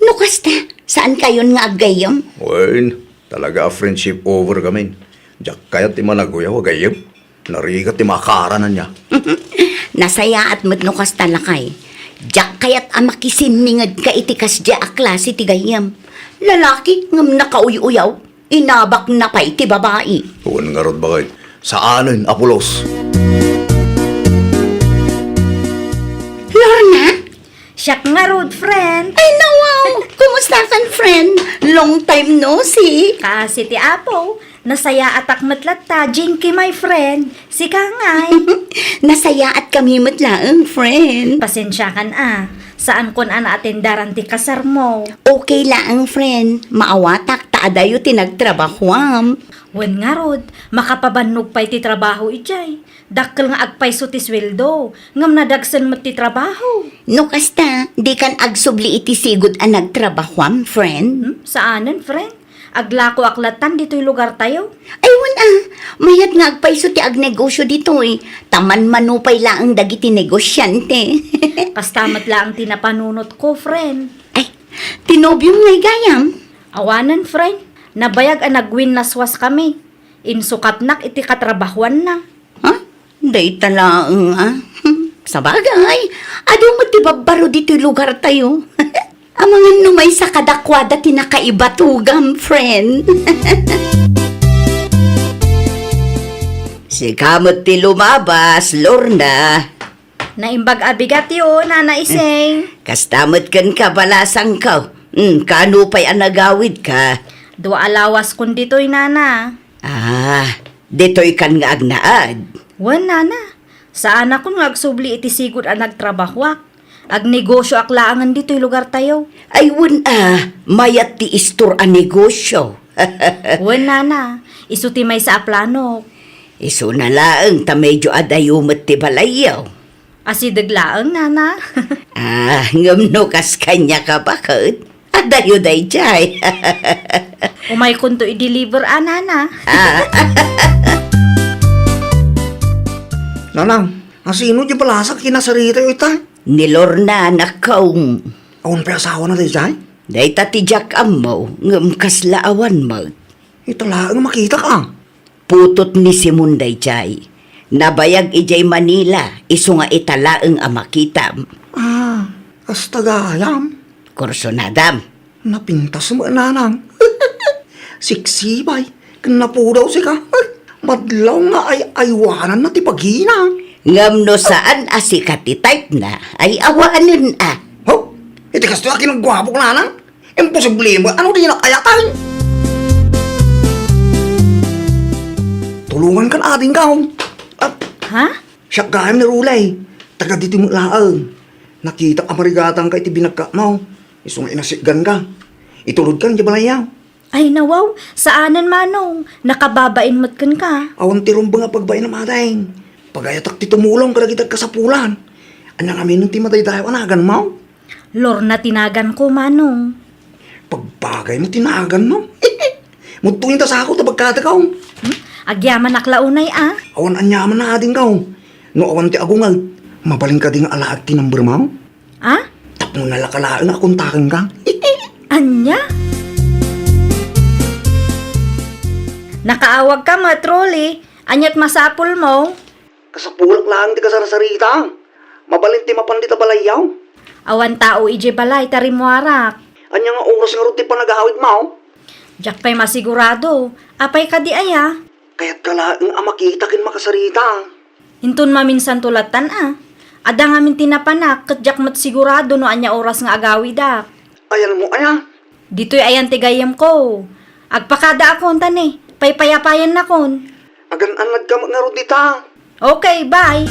No kasta, saan kayon nga aggayyem? Wen, talaga a friendship over kami. Diak kayat ti managuyaw a gayyem. Narigat ti makaarana niya. Nasayaat met no kasta, lakay. Diak kayat a makisinningedka iti kasdiay a klase ti gayyem. Lalaki ngem nakauy-uyaw. Inabakna pay ti babai. Wen ngarud, baket. Saanen a pulos. Lorna? Siak ngarud, friend. Ay, nawaw! Kumusta kan, friend? Long time no see. Kaasi ti Apo. Nasayaatak met latta, Jinky, my friend. Sika ngay? Nasayaat kami met laeng, friend. Pasensiakan a. Saankon a naatendaran ti kasarmo. Okay laeng, friend. Maawatak ta adayo ti nagtrabahuam. Wen ngarud, makapabannog pay ti trabaho idiay. Dakkel nga agpayso ti sueldo, ngem nadagsen met ti trabaho. No kasta, dikan agsubli iti sigud a nagtrabahuam, friend? Hmm? Saanen, friend? Aglakoak lattan ditoy lugartayo. Ay, wen a, mayat nga agpayso ti agnegosyo ditoy. Ta manmano pay laeng dagiti negosiante. Kasta met laeng ti napanunotko, friend. Ay, ti nobiom ngay gayam? Awanen, friend. Nabayag a nagwinnaswaskami. Insukatnak iti katrabahuanna. Ha? Dayta laeng a. Hmm, sabagay, adu met ti babbaro ditoy lugartayo. Amangan no maysa kadakuada ti nakaibatogam, friend. Sika met ti lumabas, Lorna. Naimbag a bigatyo, Nana Ising. Kasta met kenka, balasangko. Hmm, kaano pay a nagawidka? Dua a lawaskon ditoy, Nana. Ah, ditoy kan nga agnaed? Wen, Nana. Saanakon nga agsubli iti sigud a nagtrabahoak. Agnegosioak laengen ditoy lugartayo. Ay, wen a, mayat ti istor a negosio. Wen, Nana. Isu ti maysa a planok. Isuna laeng ta medio adayo met ti balayyo. Asideg laeng, Nana. Ah, ngem no kas kaniak a baket, adayo daydiay. Umaykonto i-deliver a, Nana. Ah. Nanang, asino ti balasang kinasaritayo ita? Ni Lorna, anakko. Awan pay asawana daydiay? Dayta ti diak ammo, ngem kasla awan met. Ita laeng makitak a. Putot ni Simon daydiay. Nabayag idiay Manila, isu nga ita laeng a makitam. Ah, kasta gayam? Kursunadam. Napintas met, Nanang. Siksibay, ken napudaw sika. Madlaw nga ay-aywananna ti bagina. Ngem no saan a sika ti type na, ay awanen a. Ho? Iti kastoy a kinagguapok, Nanang? Imposible met, ano dinak ayatan? Tulongankan adingko. Ah, ha? Siak gayam ni Rolly. Taga ditoy met laeng. Nakitak a marigatangka iti binagkatmo. Isu nga inasitganka. Itulodkan iti balayyo. Ay, nawaw, saanen, Manong. Nakababain met kenka. Awan ti rumbeng a pagbainam, ading. Pagayatak ti tumulong kadagiti agkasapulan. Ania ngamin ti madaydayaw a naganmo? Lorna ti naganko, Manong. Pagbagaymo ti naganmo. Mudto inta sako ta bagkatakaw. Hmm? Agyamanak la unay a. Awan aniaman a adingkaw. No awan ti agungag, mabalin kadi nga alaag ti numbermo? A? Tapno nalaka laeng a kontakenka. Ania? Nakaawagka met, Rolly. Ania't masapulmo? Kasapulak laeng ti kasarsarita. Mabalin ti mapan dita balayyo. Awan tao idiay balay ta rimmuarak. Ania nga oras ngarud ti panagawidmo? Diak pay masigurado. Apay kadi aya? Kayatka laeng a makita ken makasarita. Inton maminsanto lattan a. Adda ngamin ti napanak ket diak met sigurado no ania oras nga agawidak. Ayanmo aya? Ditoy ayan ti gayyemko. Agpakadaakon ta ne, paypayapayannakon. Agan-annadka met ngarud dita. Okay, bye.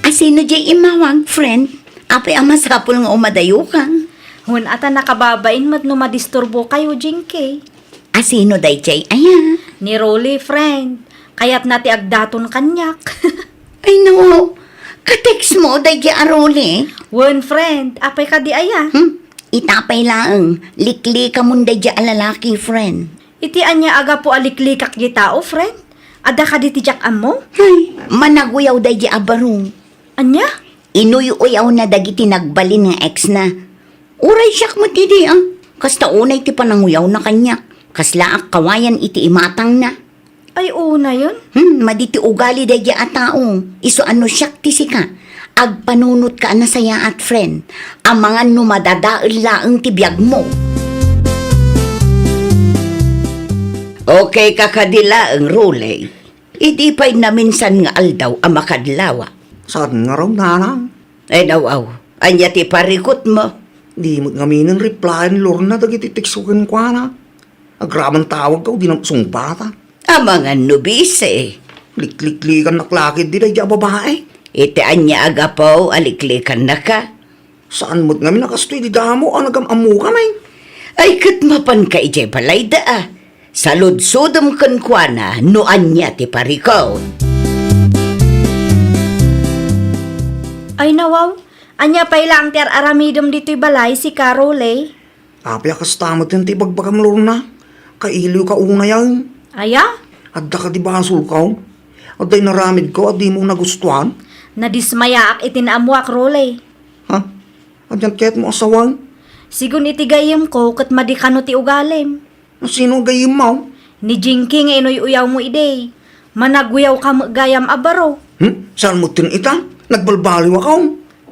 Asino diay immawag, friend? Apay a masapul nga umadayoka? Wen a ta nakababain met no madisturbokayo, Jinky. Asino daydiay aya? Ni Rolly, friend. Kayatna ti agdaton kaniak. Ay, no. Ka-textmo daydiay a Rolly? Wen, friend. Apay kadi aya? Hmm? Ita pay laeng, liklikamon daydiay a lalaki, friend. Iti ania a gapu a liklikak daydiay a tao, friend? Adda kadi ti diak ammo? Hay, managuyaw daydiay a baro. Ania? Inuy-uyawna dagiti nagbalin nga ex-na. Uray siak met idi, ah. Kasta unay ti pananguyawna kaniak. Kaslaak kawayan iti imatangna. Ay, unayen? Hmm, madi ti ugali daydiay a tao. Isu a no siak ti sika, agpanunotka a nasayaat, friend. Amangan no madadael laeng ti biagmo. Okay ka kadi laeng, Rolly. Idi pay naminsan nga aldaw a makadlawa. Saan nga raw, nanang? Ay, nawaw. Ania ti parikutmo? Di met ngaminen replyan ni Lorna dagiti text ko kenkuana. Agraman tawagko, di nasungbata. Amangan no bisi. Likliklikannak la ketdi daydiay a babae. Iti ania a gapu a liklikannaka? Saan met ngamin a kastoy ti damo a nagam-ammokami. Ay, ket mapanka idiay balayda, a. Saludsodem kenkuana no ania ti parikut. Ay, nawaw, ania pay laeng ti ar-aramidem ditoy balay, sika, Rolly? Apay a kasta met ti ibagbagam, Lorna? Kailiwka unayen. Aya? Adda kadi basolko? Adda inaramidko a dimo nagustuan? Nadismayaak iti naammoak, Rolly. Ha? Ania ketdin asawaem? Sigun iti gayyemko ket madi kano ti ugalim. Sino a gayyemmo? Ni Jinky nga inuy-uyawmo idi. Managuyawka met gayam a baro. Hmm? Saan met ita? Nagbalbaliwakon.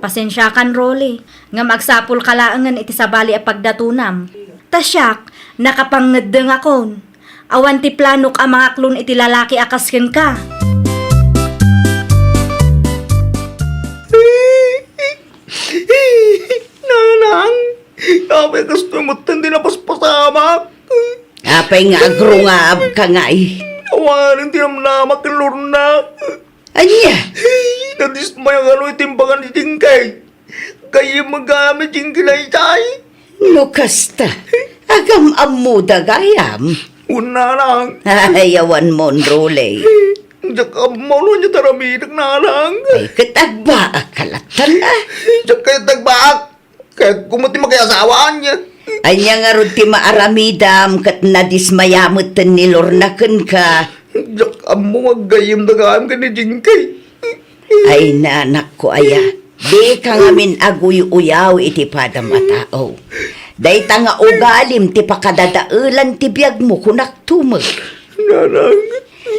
Pasensiakan, Rolly, ngem agsapulka laengen iti sabali a pagdatonam. Ta siak, nakapangngeddengakon. Awan ti planok a mangaklon iti lalaki a kas kenka. Nanang, apay kastoy met ti napaspasamak? Apay nga agrungabka ngay? Awanen ti namnamak ken Lorna. Ania? Nadismaya kano iti imbaga ni Jinky. Gayyem gayam ni Jinky daydiay. No kasta, agam-ammoda gayam. Wen, nanang. Ay, awan mon, Rolly. Diak ammo no ania ti aramidek, nanang. Ay, ket agbaak ka latta, a. Diak kayat agbaak. Kayatko met ti makiasawa, ania. Ania ngarud ti maaramidam ket nadismaya metten ni Lorna kenka? Diak ammo nga aggayyemda gayam ken ni Jinky. Ay, nanakko aya, dika ngamin aguy-uyaw iti padam a tao. Dayta nga ugalim ti pakadadaelan ti biagmo, kunakto met. Nanang.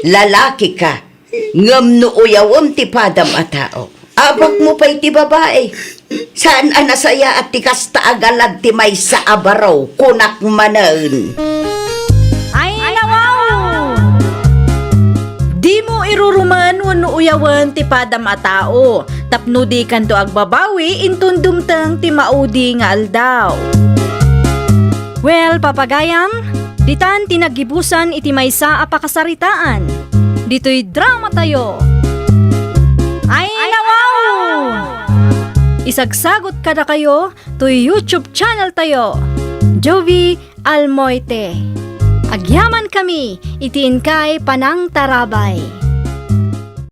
Lalaki ka, ngem no uyawem ti padam a tao, abagmo pay ti babai. Saan a nasayaat ti kasta a galad ti maysa a baro, kunak manen. Ay, nawaw! Dimo irurumen wenno uyawen ti padam a tao, tapno dikanto agbabawi inton dumteng ti maudi nga aldaw. Well, papagayam, ditan ti naggibusan iti maysa a pakasaritaan. Ditoy dramatayo. Ay, nawaw! Isagsagot kadakayo toy YouTube channel tayo, Jovie Almoite. Agyamankami iti inkay panangtarabay.